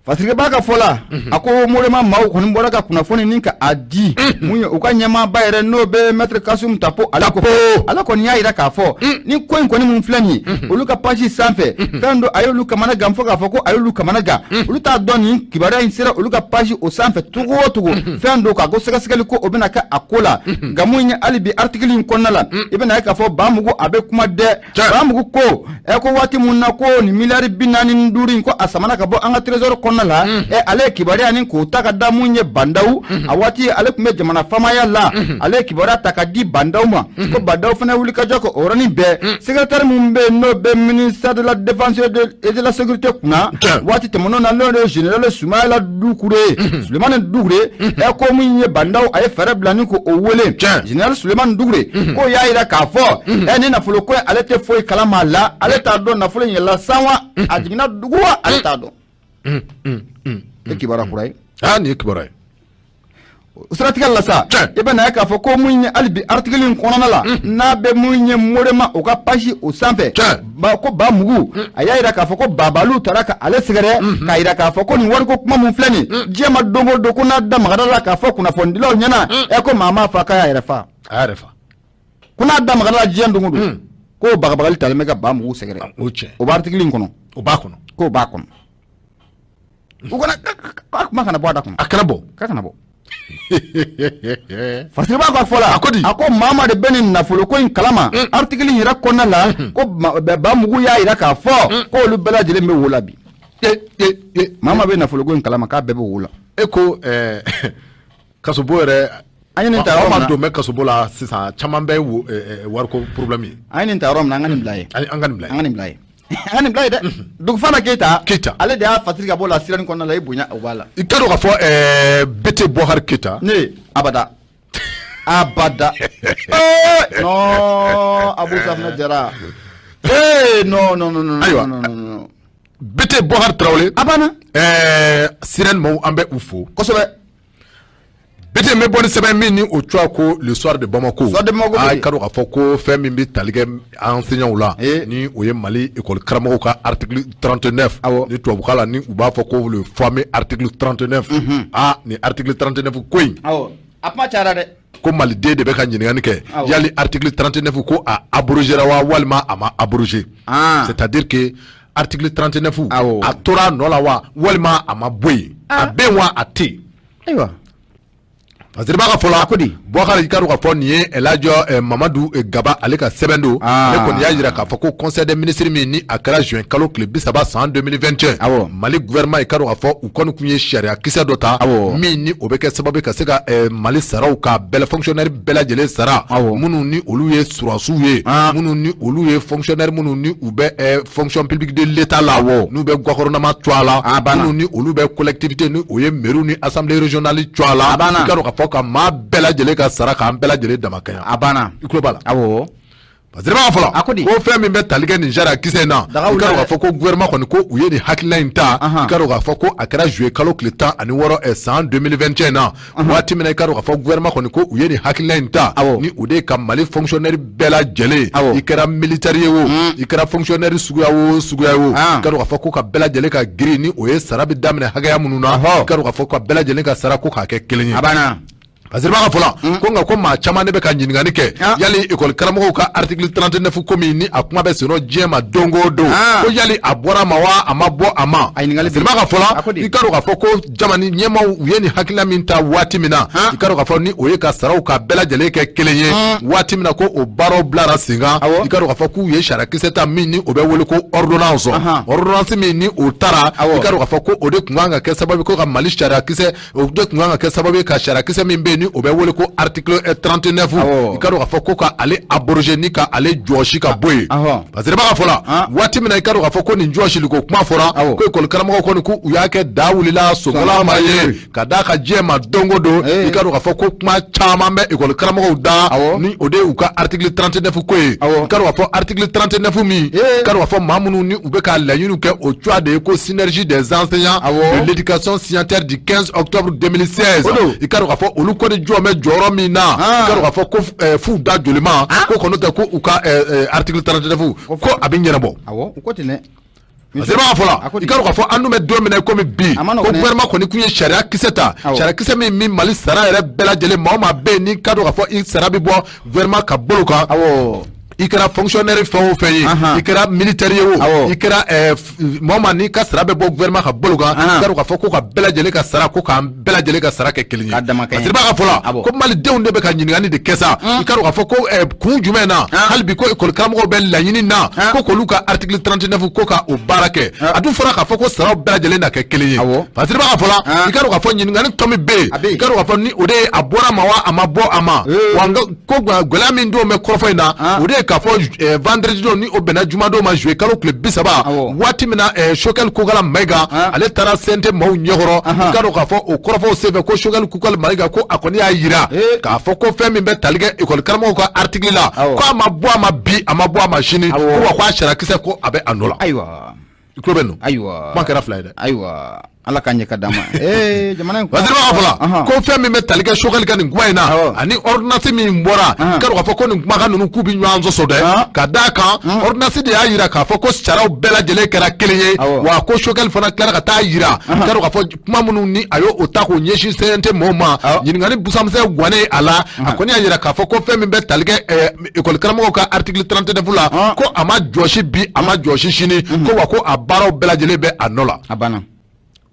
Fasirikɛba ka fɔ la, a ko Morema maaw kɔni bɔra ka kunnafoni ni ka a di mun ye u ka ɲɛmaaba yɛrɛ, n'o bɛ maître Kassoum Tapo, ale ko ale kɔni y'a jira k'a fɔ ni ko in kɔni mun filɛ nin ye, olu ka page sanfɛ, fɛn dɔ a y'olu kamana gan, fo k'a fɔ ko a y'olu kamana gan. Olu t'a dɔn nin kibaruya in sera olu ka page o sanfɛ cogo o cogo. Fɛn dɔ k'a ko sɛgɛsɛgɛli ko o bɛna kɛ a ko la. Nka mun ye, hali bi article in kɔnɔna la, i bɛna ye k'a fɔ Bamugu a bɛ kuma dɛ. Bamugu ko ko waati mun na ko nin miliyari 45 in ko a samana ka bɔ an ka trésor kɔnɔna la, ale ye kibaruya ni k'o ta ka da mun ye Bah N'Daw. A waati ale tun bɛ jamana faamaya la, ale ye kibaruya ta ka di Bah N'Daw ma, ko Bah N'Daw fana wuli ka jɔ kɛ o yɔrɔnin bɛɛ. Secrétaire mun bɛ yen, n'o bɛ ministère de la défense et de la sécurité kunna waati tɛmɛnenw na, n'o ye général Soumaïla Doucouré, Souleymane Doucouré, ko mun ye Bah N'Daw a ye fɛɛrɛ bila ni k'o wele général Souleymane Doucouré, k'o y'a jira k'a fɔ ni nafolo ko in, ale tɛ foyi kalama a la, ale t'a dɔn nafolo in yɛlɛla san wa, a jiginna dugu wa, ale t'a dɔn. E kibaruya kura ye. Aa, nin ye kibaruya ye. O siratigɛ la sa, i bɛ na ye k'a fɔ ko mun ye, hali bi article in kɔnɔna la, n'a bɛ mun ye Morema o ka page o sanfɛ, ko Bamugu a y'a jira k'a fɔ ko Babaliw taara ka ale sɛgɛrɛ, k'a jira k'a fɔ ko nin wariko kuma mun filɛ nin, diɲɛ ma don o don ko n'a da magara la k'a fɔ kunnafonidilaw ɲɛna, ko maa m'a fa k'a y'a yɛrɛ fa. A y'a yɛrɛ fa. Ko n'a da magara la diɲɛ don o don, k'o bagabagali talen bɛ ka Bamugu sɛgɛrɛ. O tiɲɛ. O bɛ article in kɔnɔ. O b'a kɔnɔ. K'o b'a kɔnɔ. U kana k'a kuma kana bɔ a da kɔnɔ. A kana bɔ. K'a kana bɔ. Fasiriba ka fɔ la, A ko di? A ko maa maa de bɛ nin nafolo ko in kalama, article in yɛrɛ kɔnɔna la, ko Bamugu y'a jira k'a fɔ ko olu bɛɛ lajɛlen bɛ wo la bi. Maa maa bɛ nafolo ko in kalama, k'a bɛɛ bɛ wo la. E ko kasobo yɛrɛ. An ye nin ta yɔrɔ min na. Don bɛ kasobo la sisan, caman bɛ wo wariko problème ye. An ye nin ta yɔrɔ min na, an ka nin bila yen. An ka nin bila yen. An ka nin bila yen. An ka nin bila yen dɛ. Dugufana Keyita. Keyita. Ale de y'a fasiri ka bɔ la sira nin kɔnɔna la, i bonya o b'a la. I ka dɔn k'a fɔ Bete Bɔkari Keyita. Ne abada. Abada. Non, Abu Safinɛ Jara. Non non non non. Ayiwa. Non non non. Bete Bɔkari Tarawele. A banna. Sirène maaw, an bɛ u fo. Kosɛbɛ. Bete, n bɛ bɔ ni sɛbɛn min ni o tɔgɔ ko Le Soir de Bamako. Soir de Bamako. Aa, i ka dɔn k'a fɔ ko fɛn min bɛ tali kɛ enseignants la, ni o ye Mali école karamɔgɔw ka article 39. Ni tubabukan la ni u b'a fɔ ko le fameux article 39. Aa, nin article 39 ko in. Awɔ, a kuma cayara dɛ. Ko maliden de bɛ ka ɲininkali kɛ. Yali article 39 ko a abrogé ra wa, walima a ma abrogé? C'est-à-dire que article 39, a tora a nɔ la wa, walima a ma bɔ yen? A bɛ yen wa, a tɛ yen? Ayiwa. Fasiriba ka fɔ la, A ko di? Bɔkari, i ka dɔn k'a fɔ nin ye El Hadj Mamadu Gaba ale ka sɛbɛn don. Ale kɔni y'a jira k'a fɔ ko conseil des ministres min ni a kɛra juin kalo tile 30 san 2021. Mali gouvernement, i ka dɔn k'a fɔ u kɔni tun ye sariya kisɛ dɔ ta. Min ni o bɛ kɛ sababu ka se ka Mali saraw ka bɛɛ fonctionnaire bɛɛ lajɛlen sara. Minnu ni olu ye sɔrɔdasiw ye. Minnu ni olu ye fonctionnaire, minnu ni u bɛ fonction publique de l'État la. N'u bɛ gouvernement tɔgɔ la. Minnu ni olu bɛ collectivité, ni o ye mairie ni assemblée régionale tɔgɔ la. I ka dɔn k'a fɔ ka maa bɛɛ lajɛlen ka sara k'an bɛɛ lajɛlen dama kaɲa. A banna. I tulo b'a la. Awɔ. Fasiriba ka fɔ la. A ko di? Ko fɛn min bɛ tali kɛ nin sariya kisɛ in na. Daga I ka dɔn wulila k'a dɛ. fɔ ko gouvernement kɔni ko u ye nin hakilina in ta. I ka dɔn k'a fɔ ko a kɛra juillet kalo tile 16 san 2021 na. Waati min na i ka dɔn k'a fɔ gouvernement kɔni ko u ye nin hakilina in ta. Ni o de ye ka Mali fonctionnaire bɛɛ lajɛlen. I kɛra militaire ye o. I kɛra fonctionnaire suguya o suguya ye o. I ka dɔn k'a fɔ ko ka bɛɛ lajɛlen ka grille, ni o ye sara bɛ daminɛ hakɛya minnu na. I ka dɔn k'a fɔ ka bɛɛ lajɛlen ka sara ko k'a kɛ kelen ye. A banna. Fasiriba ka fɔ la ko nka ko maa caman de bɛ ka ɲininkali kɛ yali école karamɔgɔw ka article 39 ko min ni a kuma bɛ senna diɲɛ ma don o don, ko yali a bɔra a ma wa a ma bɔ a ma. Fasiriba ka fɔ la, i ka dɔn k'a fɔ ko jamana ɲɛmaaw u ye nin hakilina min ta waati min na, i ka dɔn k'a fɔ ni o ye ka saraw ka bɛɛ lajɛlen kɛ kelen ye waati min na, ko o baaraw bilara sen kan. I ka dɔn k'a fɔ k'u ye sariyakisɛ ta min ni o bɛ wele ko ordonnance, ordonnance min ni o taara, i ka dɔn k'a fɔ ko o de tun kan ka kɛ sababu ko ka Mali sariyakisɛ, o de tun kan ka kɛ sababu ye ka sariyakisɛ min bɛ yen ni o bɛ wele ko article 39, i ka dɔn k'a fɔ ko ka ale abroger ni ka ale jɔsi ka bɔ yen. Fasiriba ka fɔ la, waati min na i ka dɔn k'a fɔ ko nin jɔsili ko kuma fɔra, ko école karamɔgɔw kɔni k'u y'a kɛ da wulila sogola ma ye ka d'a ka diɲɛ ma don o don. I ka dɔn k'a fɔ ko kuma caman bɛ école karamɔgɔw da ni o de y'u ka article 39 ko ye. I ka dɔn k'a fɔ article 39 min, i ka dɔn k'a fɔ maa minnu ni u bɛ ka laɲiniw kɛ, o cogoya de ye ko synergie des enseignants de l'éducation signataire du 15 octobre 2016, i ka dɔn k'a fɔ olu kɔni jɔ bɛ jɔyɔrɔ min na, i ka dɔn k'a fɔ ko f'u da joli ma ko kɔni tɛ ko u ka article 39 ko a bɛ ɲɛnabɔ. Awɔ, u ko ten dɛ. Fasiriba ka fɔ la, i ka dɔn k'a fɔ an dun bɛ don min na komi bi, ko gouvernement kɔni tun ye sariya kisɛ ta, sariya kisɛ min Mali sara yɛrɛ bɛɛ lajɛlen, maa o maa bɛ yen ni ka dɔn k'a fɔ i sara bɛ bɔ gouvernement ka bolo kan, i kɛra fonctionnaire fɛn o fɛn ye, i kɛra militaire ye o, i kɛra maa o maa n'i ka sara bɛ bɔ gouvernement ka bolo kan, i ka dɔn k'a fɔ ko ka bɛɛ lajɛlen ka sara, ko k'an bɛɛ lajɛlen ka sara kɛ kelen ye. Fasiriba ka fɔ la, ko malidenw de bɛ ka ɲininkali de kɛ sa, i ka dɔn k'a fɔ ko kun jumɛn na hali bi ko école karamɔgɔw bɛ laɲini na ko k'olu ka article 39 ko ka o baara kɛ. A dun fɔra k'a fɔ ko saraw bɛɛ lajɛlen na kɛ kelen ye. Fasiriba ka fɔ la, i ka dɔn k'a fɔ ɲininkali tɔ min bɛ yen, i ka dɔn k'a fɔ ni o de ye a bɔra ma wa a ma bɔ a ma wa, ko gɛlɛya min don bɛ kɔrɔfɔ in na, o de ye k'a fɔ vendredi don ni o bɛnna jumadon ma, juillet kalo tile 30, waati min na Choguel Kokalla Maïga ale taara CNT maaw ɲɛkɔrɔ, i ka dɔn k'a fɔ o kɔrɔfɔw senfɛ ko Choguel Kokalla Maïga ko a kɔni y'a yira k'a fɔ ko fɛn min bɛ tali kɛ école karamɔgɔw ka article la, ko a ma bɔ a ma bi, a ma bɔ a ma sini, ko wa ko a sariyakisɛ ko a bɛ a nɔ la. Ayiwa, i tulo bɛ nin. Ayiwa, kuma kɛra fila ye dɛ. Ayiwa, Ala k'a ɲɛ ka d'an ma. Jamana in. Fasiriba ka fɔ la, ko fɛn min bɛ tali kɛ Choguel ka nin kuma in na ani ordonnance min bɔra, i ka dɔn k'a fɔ ko nin kumakan ninnu k'u bɛ ɲɔgɔn sɔsɔ dɛ, ka d'a kan ordonnance de y'a yira k'a fɔ ko saraw bɛɛ lajɛlen kɛra kelen ye, wa ko Choguel fana tilara ka taa yira, i ka dɔn k'a fɔ kuma minnu ni a y'o ta k'o ɲɛsin CNT mɔgɔw ma, ɲininkali busamisɛn gannen a la, a kɔni y'a yira k'a fɔ ko fɛn min bɛ tali kɛ école karamɔgɔw ka article 39 la, ko a ma jɔsi bi, a ma jɔsi sini, ko wa ko a baaraw bɛɛ lajɛlen bɛ a nɔ la. A banna.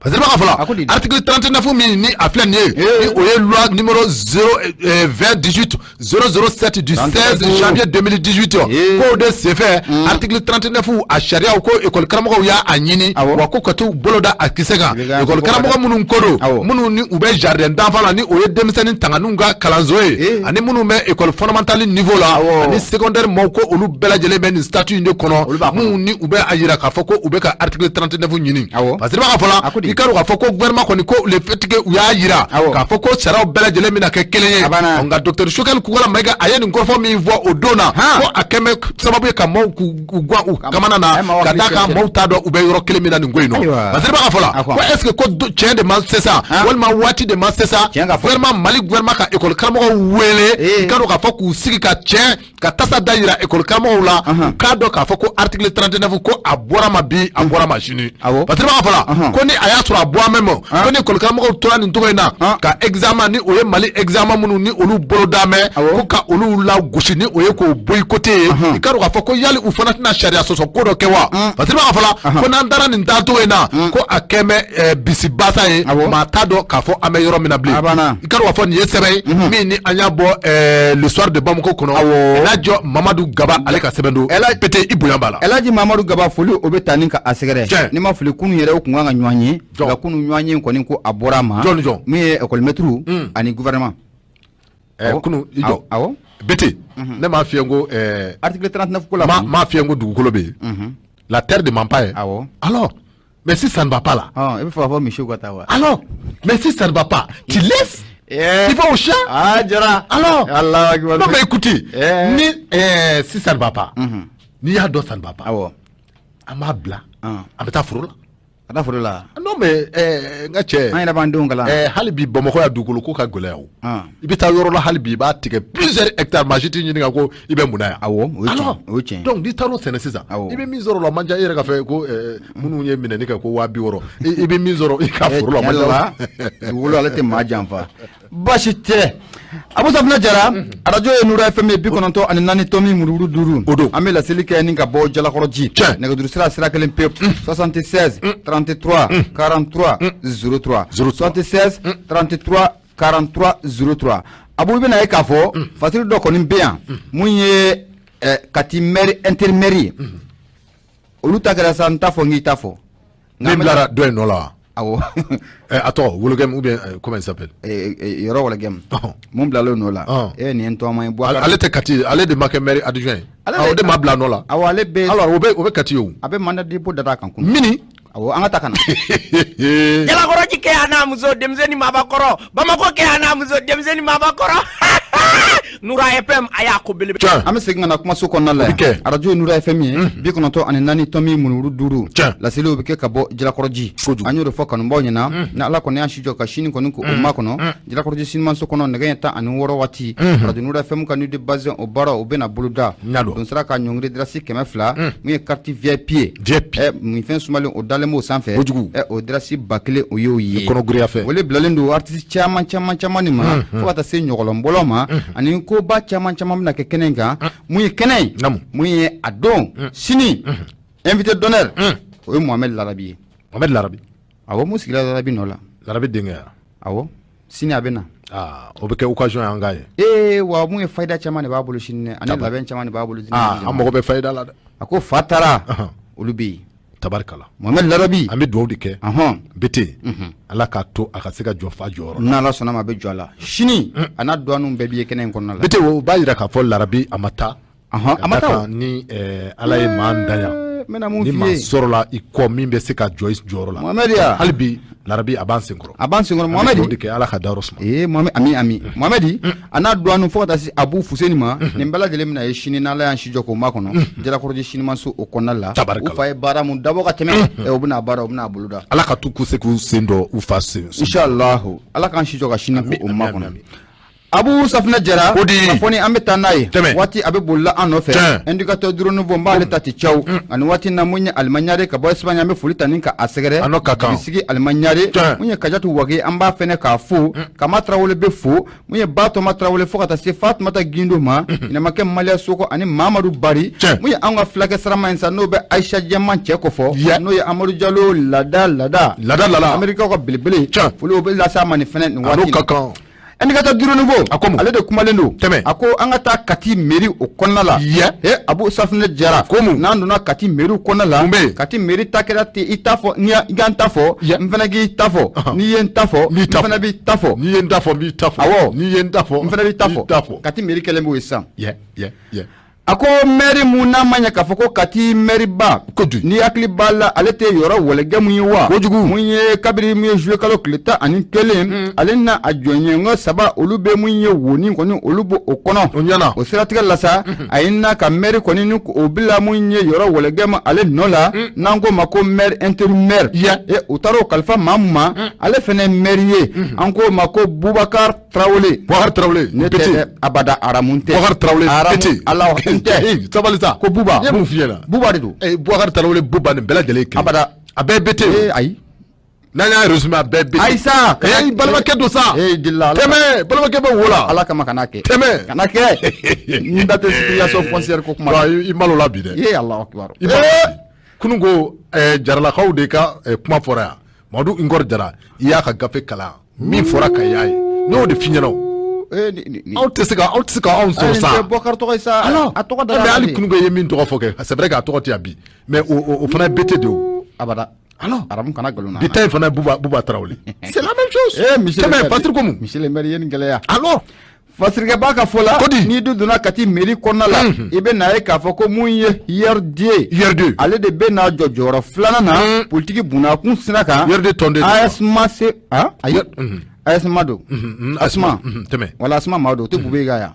Fasiriba ka fɔ la, article 39 min ni a filɛ nin ye, ni o ye loi numéro 0 20 18 007 du 16 janvier 2018, k'o de senfɛ article 39 a sariyaw ko école karamɔgɔw y'a ɲini wa ko ka t'u bolo da a kisɛ kan. École karamɔgɔ minnu ko don, minnu ni u bɛ jardin d'enfant la, ni o ye denmisɛnnin tanganiw ka kalanso ye, ani minnu bɛ école fondamentale niveau la ani secondaire maaw, ko olu bɛɛ lajɛlen bɛ nin statut in de kɔnɔ, minnu ni u bɛ a yira k'a fɔ ko u bɛ ka article 39 ɲini. Fasiriba ka fɔ la, i ka dɔn k'a fɔ ko gouvernement kɔni ko le fait que u y'a yira k'a fɔ ko saraw bɛɛ lajɛlen bɛna kɛ kelen ye, nka docteur Choguel Kokalla Maïga a ye nin kɔrɔfɔ min fɔ o don na, ko a kɛn bɛ sababu ye ka maaw k'u guwan u kamana na, ka d'a kan maaw t'a dɔn u bɛ yɔrɔ kelen min na nin ko in nɔ. Fasiriba ka fɔ la, ko est ce que ko tiɲɛ de ma se sa, walima waati de ma se sa, gouvernement, Mali gouvernement ka école karamɔgɔw wele, i ka dɔn k'a fɔ k'u sigi ka tiɲɛ ka tasa da yira école karamɔgɔw la, u k'a dɔn k'a fɔ ko article 39 ko a bɔra ma bi, a bɔra ma sini. Fasiriba ka fɔ la, ko ni a y'a sɔrɔ a bɔ a mɛn ma, ko ni école karamɔgɔw tora nin cogo in na ka examen ni o ye Mali examen minnu ni olu bolo da mɛn, ko ka olu lagosi ni o ye k'o boycotter ye, i ka dɔn k'a fɔ ko yali u fana tɛna sariya sɔsɔ ko dɔ kɛ wa? Fasiriba ka fɔ la, ko n'an taara nin taacogo in na, ko a kɛ bɛ bisi basa ye, maa t'a dɔn k'a fɔ an bɛ yɔrɔ min na bilen. I ka dɔn k'a fɔ nin ye sɛbɛn ye min ni an y'a bɔ Le Soir de Bamako kɔnɔ. Elhadji Mamadu Gaba ale ka sɛbɛn don pété, i bonya b'a la. Elhadji Mamadu Gaba, foli o bɛ taa ni ka a sɛgɛrɛ. N'i ma fili, kunun yɛrɛ o kun kan ka ɲɔgɔn ye, nka kunun ɲɔgɔn ye kɔni ko a bɔra a ma. Jɔn ni jɔn? Min ye école maître ani gouvernement. Kunun i jɔ. Awɔ. Bété, ne m'a f'i ye ko article 39 ko la. M'a f'i ye ko dugukolo bɛ yen. La terre ne ment pas. Awɔ. Alors, mais si ça ne va pas là. I bɛ fɛ k'a fɔ misiw ka taa wa? Alors, mais si ça ne va pas, tu laisses. Il va au champ. Ah, Jara. Alors. Allah akbar. Non, mais écoutez, ni, si ça ne va pas, n'i y'a dɔn ça ne va pas. Awɔ. An b'a bila. An bɛ taa foro la. Ka taa foro la. Non, mais n ka cɛ. An yɛrɛ b'an denw kalan. Hali bi Bamakɔ yan dugukolo ko ka gɛlɛya o. I bɛ taa yɔrɔ la hali bi i b'a tigɛ plusieurs hectares, maa si t'i ɲininka ko i bɛ mun na yan. Awɔ, o ye tiɲɛ, o ye tiɲɛ. Donc n'i taara o sɛnɛ sisan, i bɛ min sɔrɔ o la, man ca e yɛrɛ ka fɛ ko minnu ye minɛni kɛ ko 60 000, i bɛ min sɔrɔ i ka foro la, man ca. Dugukolo ale tɛ maa janfa. Baasi tɛ. Abu Safunɛ Jara, arajo ye Nura FM ye 94 tomi murumuru 5. O don. An bɛ laseli kɛ ni ka bɔ Jalakɔrɔji. Nɛgɛjuru sira sira kelen pe. 76 33 43 03. 76 33 43 03. Abu, i bɛna ye k'a fɔ fasiri dɔ kɔni bɛ yan mun ye Kati maire intérimaire ye. Olu ta kɛra sa, n t'a fɔ n k'i ta fɔ. Min bilara dɔ in nɔ la wa? Awɔ. A tɔgɔ Wologɛm ou bien comment il s'appelle? Yɔrɔ Wologɛm. Mun bilalen nɔ la. E nin ye n tɔgɔma ye. Ale tɛ Kati, ale de ma kɛ maire adjoint ye. O de ma bila nɔ la. Awɔ, ale bɛ. Alors o bɛ Kati o. A bɛ mandat de dépôt da a kan kun. Mini. Awɔ, an ka taa ka na. Jalakɔrɔji kɛ a n'a muso, denmisɛnnin maabakɔrɔ. Bamakɔ kɛ a n'a muso, denmisɛnnin maabakɔrɔ. Nura FM a y'a ko belebele. An bɛ segin ka na kumaso kɔnɔna la yan. Arajo ye Nura FM ye 94 tomi murumuru 5. Laseliw bɛ kɛ ka bɔ Jalakɔrɔji. An y'o de fɔ kanubaw ɲɛna. Ni Ala kɔni y'an si jɔ ka sini kɔni k'o makɔnɔ. Jalakɔrɔji sinimanso kɔnɔ nɛgɛ ɲɛ 16 waati. Arajo Nura FM ka nuit de bazin o baara o bɛna boloda. Don sera ka ɲɔngiri dalasi 200. Mun ye carte VIP ye. VIP. Minfɛn sumalen o dalen b'o sanfɛ. Kojugu. O dalasi 1000 o y'o ye. Kɔnɔgiriya fɛ. Wele bilalen don artiste caman caman caman de ma. Fo ka taa se ɲɔgɔlɔnbɔlaw ma. Ani koba caman caman bɛna kɛ kɛnɛ in kan. Mun ye kɛnɛ ye? Mun ye a don sini invité d'honneur o ye Mohamed Larabi ye. Mohamed Larabi. Awɔ, mun sigira Larabi nɔ la. Larabi denkɛ ya. Awɔ, sini a bɛ na. Aa, o bɛ kɛ occasion ye an k'a ye. Ee wa mun ye fayida caman de b'a bolo sini dɛ, ani labɛn caman de b'a bolo. Aa, an mago bɛ fayida la dɛ. A ko fa taara olu bɛ yen. Tabarikala. Mohamed Larabi. An bɛ dugawu de kɛ. Bete. Ala k'a to a ka se ka jɔ fa jɔyɔrɔ la. N'Ala sɔnna ma, a bɛ jɔ a la. Sini a n'a dɔgɔninw bɛɛ bɛ ye kɛnɛ in kɔnɔna la. Bete, o b'a jira k'a fɔ Larabi a ma taa. A ma taa. Ni Ala ye maa dan yan. N bɛna mun Ni f'i maa ye? sɔrɔla i kɔ min bɛ se ka jɔ i jɔyɔrɔ la. Mohamed ya. Hali bi Larabi a b'an senkɔrɔ. A b'an senkɔrɔ An bɛ Mohamed. dugawu de kɛ Ala ka dayɔrɔ suma. Ee Mohamed, ami ami. Mohamed a n'a dɔgɔninw fo ka taa se Abu Fuseni ma. Nin bɛɛ lajɛlen bɛna ye sini n'Ala y'an si jɔ k'o makɔnɔ. Jalakɔrɔji sinimanso o kɔnɔna la. Tabarikala. U fa ye baara mun dabɔ ka tɛmɛ. U bɛna baara, u bɛna boloda. Ala ka t'u k'u se k'u sen dɔ u fa sen. Inshallah Ala k'an si jɔ ka sini k'o makɔnɔ. Abu Safunɛ Jara. Ko di? Kunnafoni an bɛ taa n'a ye. Tɛmɛ. Waati a bɛ bolila an nɔfɛ. Indicateur du renouveau n b'ale ta ti caw. Ani waati na mun ye Alimaɲare ka bɔ Espagne, an bɛ foli ta ni ka a sɛgɛrɛ. A n'o ka kan. Sigi Alimaɲare. Mun ye Kajatu Wage, an b'a fɛnɛ k'a fo. Kama Tarawele bɛ fo. Mun ye Batɔma Tarawele fo ka taa se Fatumata Gindo ma. Ɲamakɛ Maliya Soko ani Mamadu Bari. Mun ye anw ka fulakɛ sarama in sa, n'o bɛ Ayisa Jɛman cɛ kofɔ. N'o ye Amadu Jalo lada lada. Lada lada. Amerikaw ka belebele. Foli o bɛ lase a ma nin fɛnɛ nin waati. A n'o ka kan. Indicateur du renouveau. A ko mun? Ale de kumalen don. Tɛmɛ. A ko an ka taa Kati mairie o kɔnɔna la. Abu Safunɛ Jara. Ko mun? N'an donna Kati mairie kɔnɔna la. Mun bɛ yen? Kati mairie ta kɛra ten, i t'a fɔ, n'i ka n ta fɔ. N fana k'i ta fɔ. N'i ye n ta fɔ. N'i ta N fana b'i ta fɔ. N'i ye n ta fɔ, n b'i ta fɔ. Awɔ. N'i ye n ta fɔ. N fana b'i ta fɔ. ta fɔ. Kati mairie kɛlen b'o ye sisan. Yɛ yɛ yɛ. A ko maire mun n'a ma ɲɛ k'a fɔ ko Kati maire ba. Kojugu. N'i hakili b'a la, ale tɛ yɔrɔ wɛlɛgɛ mun ye wa? Kojugu. Mun ye kabiri mun ye juillet kalo tile 11, ale n'a a jɔnɲɔgɔn saba, olu bɛ mun ye woni kɔni, olu b'o o kɔnɔ. O ɲɛna. O siratigɛ la sa, a ye n'a ka maire kɔni ni o bila mun ye yɔrɔ wɛlɛgɛ ma ale nɔ la, n'an ko ma ko maire intérimaire. E u taara o kalifa maa mun ma, ale fana ye maire ye. An ko ma ko Bubakar Tarawele. Bubakar Tarawele. Ne tɛ dɛ, abada aramu tɛ. Bubakar Tarawele. Aramu Ala n tɛ. Sabali sa. Ko Buba. N ye mun f'i ɲɛna? Buba de don. Bubakar Tarawele, Buba nin bɛɛ lajɛlen ye kelen. Abada. A bɛɛ bɛ ten. Ee ayi. N'an y'a résumé, a bɛɛ bɛ ten. Ayi sa. Ee balimakɛ don sa. Ee delila. Tɛmɛ, balimakɛ bɛ wo la. Ala kama kana kɛ. Tɛmɛ. Kana kɛ. N da tɛ situation foncière ko kuma la. I malo la bi dɛ. Ee Alahu akibaru. I malo la bi. Kunun ko Jaralakaw de ka kuma fɔra yan. Madu Nkɔri Jara, i y'a ka gafe kalan. Min fɔra ka y'a ye. Ne y'o de f'i ɲɛna o. Aw tɛ se ka aw tɛ se ka anw sɔrɔ sa. Nin tɛ Bɔkari tɔgɔ ye sa. A tɔgɔ dara. Mais hali kunun ko i ye min tɔgɔ fɔ kɛ, c'est vrai que a tɔgɔ tɛ yan bi. Mais o fana ye BT de ye o. Abada. Alors. Aramu kana nkalon na. Bi ta in fana ye Buba Tarawele. C'est la même chose. Eh monsieur le maire. Tɛmɛ Fasiri ko mun? Monsieur le maire ye nin gɛlɛya. Alors. Fasirikɛba ka fɔ la. Kodi. N'i dun donna Kati mairie kɔnɔna la. I bɛ n'a ye k'a fɔ ko mun ye IRD. IRD. Ale de bɛ n'a jɔ jɔyɔrɔ filanan na. Politiki bunakun sira kan. IRD tɔnden. ASMA se. Ayi. ASMA don. Asma. Tɛmɛ. Wala Asma maa don, o tɛ Bube ka yan.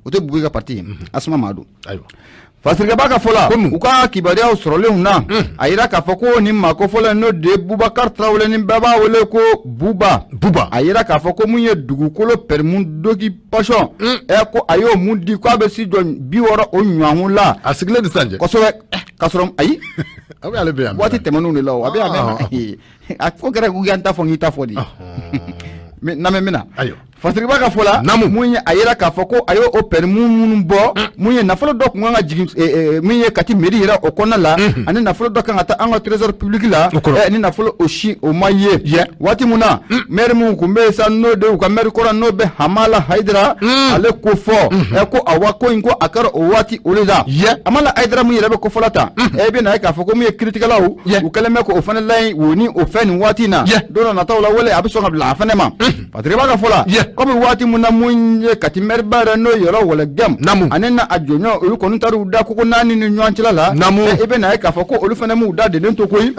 O tɛ Bube ka parti ye. Asma maa don. Ayiwa. Fasirikɛba ka fɔ la, u ka kibaruyaw sɔrɔlenw na, a yira k'a fɔ ko nin maa kofɔlen n'o de ye Bubakar Tarawele, ni bɛɛ b'a wele ko Buba. Buba. A yira k'a fɔ ko mun ye dugukolo permis d'occupation, ko a y'o mun di, k'a bɛ si jɔ 60 o ɲɔgɔn la. A sigilen ni sisan cɛ. Kosɛbɛ. K'a sɔrɔ ayi. A bɛ ale bɛ yan. Waati tɛmɛnenw de la o, a bɛ yan mɛ. A ko kɛra k'u y'an ta fɔ n k'i ta fɔ de. N'an bɛ min na. Ayiwa. Fasiriba ka fɔ la, mun ye a yira k'a fɔ ko a y'o permis minnu bɔ, mun ye nafolo dɔ kun kan ka jigin min ye Kati mairie yɛrɛ o kɔnɔna la, ani nafolo dɔ kan ka taa an ka trésor public la, ni nafolo o si o ma ye. Waati mun na maire mun kun bɛ yen sa, n'o de u ka maire kɔrɔ, n'o bɛ Hamala Hayidara, ale ko fɔ ko awa ko in ko a kɛra o waati o de la. Hamala Hayidara mun yɛrɛ bɛ kofɔla tan, e bɛ na ye k'a fɔ ko mun ye kiiritigɛlaw u kɛlen bɛ k'o fana laɲini o ni o fɛn nin waati in na, don dɔ nataw la wele a bɛ sɔn ka bila a fana ma. Fasiriba ka fɔ la, komi waati mun na mun ye Kati maire ba yɛrɛ n'o Yɔrɔ Wɛlɛgɛm ani na a jɔɲɔgɔn olu kɔni taar'u da koko naani ni ɲɔgɔn cɛla la, i bɛ na ye k'a fɔ ko olu fana m'u da delen to koyi,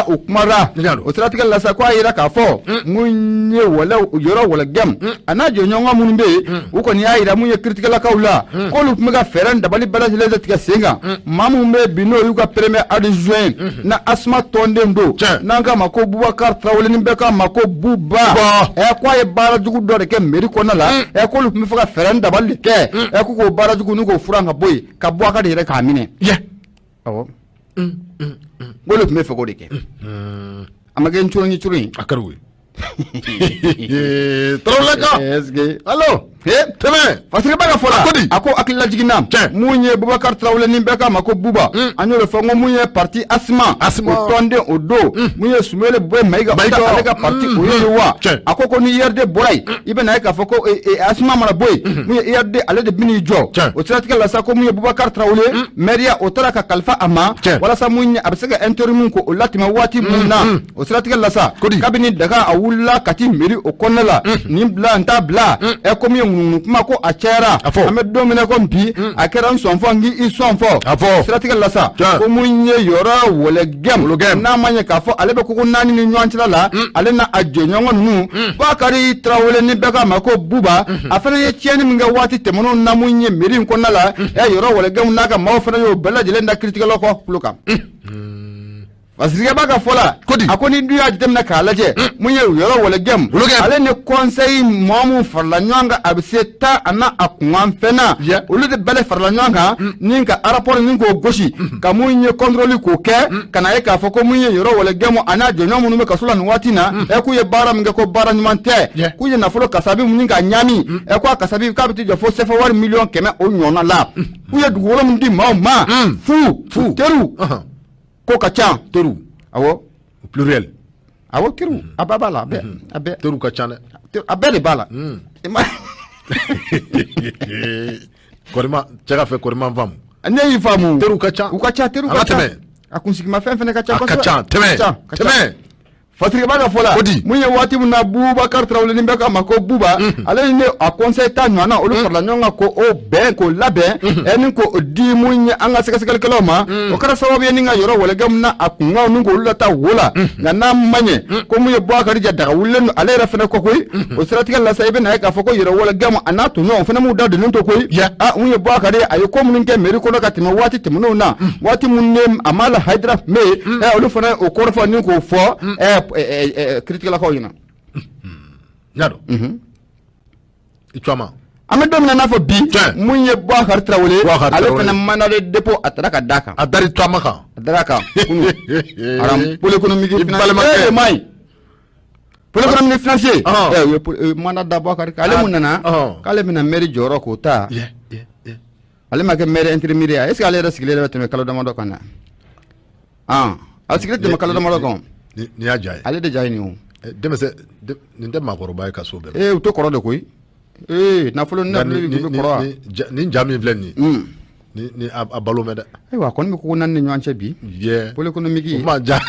u kumara o siratigɛ la sa, ko a yira k'a fɔ mun ye Yɔrɔ Wɛlɛgɛm a n'a jɔɲɔgɔn minnu bɛ yen, u kɔni y'a yira mun ye kiiritigɛlakaw la k'olu tun bɛ ka fɛɛrɛ ni dabali bɛɛ lajɛlen de tigɛ sen kan. Maa minnu bɛ bi n'o y'u ka premier adjoint na Asma tɔnden don, n'an k'a ma ko Bubakari Tarawele, ni bɛɛ k'a ma ko Buba, ko a ye baara jugu dɔ de kɛ mairie kɔnɔna la, k'olu tun bɛ fɛ ka fɛɛrɛ ni dabali de kɛ, ko k'o baara jugu n'u k'o furan ka bɔ yen, ka bɔ a ka de yɛrɛ k'a minɛ. Awɔ, k'olu tun bɛ fɛ k'o de kɛ. A ma kɛ n coron coron ye. A kɛra o ye. Taraweleka. Est-ce que. Allo. Tɛmɛ. Fasiriba ka fɔ la, a ko hakililajigin na mun ye Bubakari Tarawele ni bɛɛ k'a ma ko Buba, an y'o de fɔ n ko mun ye parti Asma o tɔnden o don, mun ye Sumele Bube Mayiga ale ka parti o ye wa. A ko ni IRD bɔra yen, i bɛ na ye k'a fɔ ko Asma mana bɔ yen, mun ye IRD ale de bɛn'i jɔ o siratigɛ la sa, ko mun ye Bubakari Tarawele maire o taara ka kalifa a ma, walasa mun ye a bɛ se ka intérim ko o latɛmɛ waati mun na o siratigɛ la sa, kabini daga a wulila Kati mairie o kɔnɔna la, nin bila n t'a bila, komi ye ŋunuŋunu kuma ko a cayara, an bɛ don min na komi bi, a kɛra n sɔn fɔ n k'i sɔn fɔ siratigɛ la sa, ko mun ye Yɔrɔ Wɛlɛgɛm n'a ma ɲɛ k'a fɔ ale bɛ koko naani ni ɲɔgɔn cɛla la, ale n'a a jɛɲɔgɔn ninnu Bakari Tarawele ni bɛɛ k'a ma ko Buba, a fana ye tiɲɛni min kɛ waati tɛmɛnenw na mun ye mairie in kɔnɔna la, Yɔrɔ Wɛlɛgɛm n'a ka maaw fana y'o bɛɛ lajɛlen da kiiritigɛlaw kɔ tulo kan. Fasirikɛba ka fɔ la, a ko ni dun y'a jateminɛ k'a lajɛ, mun ye Yɔrɔ Wɛlɛgɛm ale ni conseil mɔgɔ mun farala ɲɔgɔn kan, a bɛ se 10 a n'a a kunkan fɛn na, olu de bɛɛ farala ɲɔgɔn kan ni ka rapport ni k'o gosi, ka mun ye contrôle k'o kɛ, ka na ye k'a fɔ ko mun ye Yɔrɔ Wɛlɛgɛm a n'a jɔɲɔgɔn minnu bɛ kaso la nin waati na, k'u ye baara min kɛ ko baara ɲuman tɛ, k'u ye nafolo kasabi mun k'a ɲaami, ko a kasabi k'a bɛ t'i jɔ fo CFA wari miliyɔn 100 o ɲɔgɔnna la, k'u ye dugukolo min di maaw ma fu fu teriw ko ka ca teriw. Awɔ, pluriel. Awɔ, teriw a bɛɛ b'a la, a bɛɛ teriw ka ca dɛ, a bɛɛ de b'a la. Kɔrima cɛ ka fɛ kɔrima faamu. Ne y'i faamu. Teriw ka ca. U ka ca, teriw ka ca. A kunsigimafɛn fana ka ca kosɛbɛ. A ka ca, tɛmɛ tɛmɛ. Fasiriba ka fɔ la, mun ye waati min na Bubakari Tarawele ni bɛɛ k'a ma ko Buba, ale ni a conseil ta ɲɔgɔn na, olu farala ɲɔgɔn kan ko o bɛn k'o labɛn, ni k'o di mun ye an ka sɛgɛsɛgɛlikɛlaw ma, o kɛra sababu ye ni ka Yɔrɔ Wɛlɛgɛm na a kunkanw ni k'olu lataa wo la. Nka n'a ma ɲɛ ko mun ye Bubakari ja daga wulilen don ale yɛrɛ fana kɔ koyi, o siratigɛ la sa, i bɛ na ye k'a fɔ ko Yɔrɔ Wɛlɛgɛm a n'a tɔɲɔgɔn o fana m'u da donnen to koyi. Mun ye Bubakari a ye ko minnu kɛ mairie kɔnɔ ka tɛmɛ waati tɛmɛnenw na, waati minnu ne Amala Hayidara tun bɛ yen, olu fana o kɔrɔfɔ ni k'o fɔ kiiritigɛlakaw ɲɛna. N y'a dɔn. I tɔgɔ ma. An bɛ don min na n'a fɔ bi, mun ye Bubakari Tarawele, ale fana mandat de dépôt a taara ka d'a kan. A dar'i tɔgɔ kan. A dar'a kan kunun. Aram pôle économique financier ma ɲi. Pôle économique financier. U ye mandat da Bubakari kan. Ale mun nana k'ale bɛna mairie jɔyɔrɔ k'o ta. Ale ma kɛ maire intérimaire ye. Est ce que ale yɛrɛ sigilen bɛ tɛmɛ kalo damadɔ kan na? A sigilen tɛmɛ kalo damadɔ kan. Nin y'a ja ye. Ale de ja ye nin o. Denmisɛn nin tɛ maakɔrɔba ye ka so bɛɛ. U tɛ kɔrɔ de koyi. Nafolo ni nafolo bɛ kɔrɔ wa? Nin ja min filɛ nin ye. Ni a balo mɛn dɛ. Ayiwa, a kɔni bɛ koko naani ni ɲɔgɔn cɛ bi. Pôle économique. O ma ja.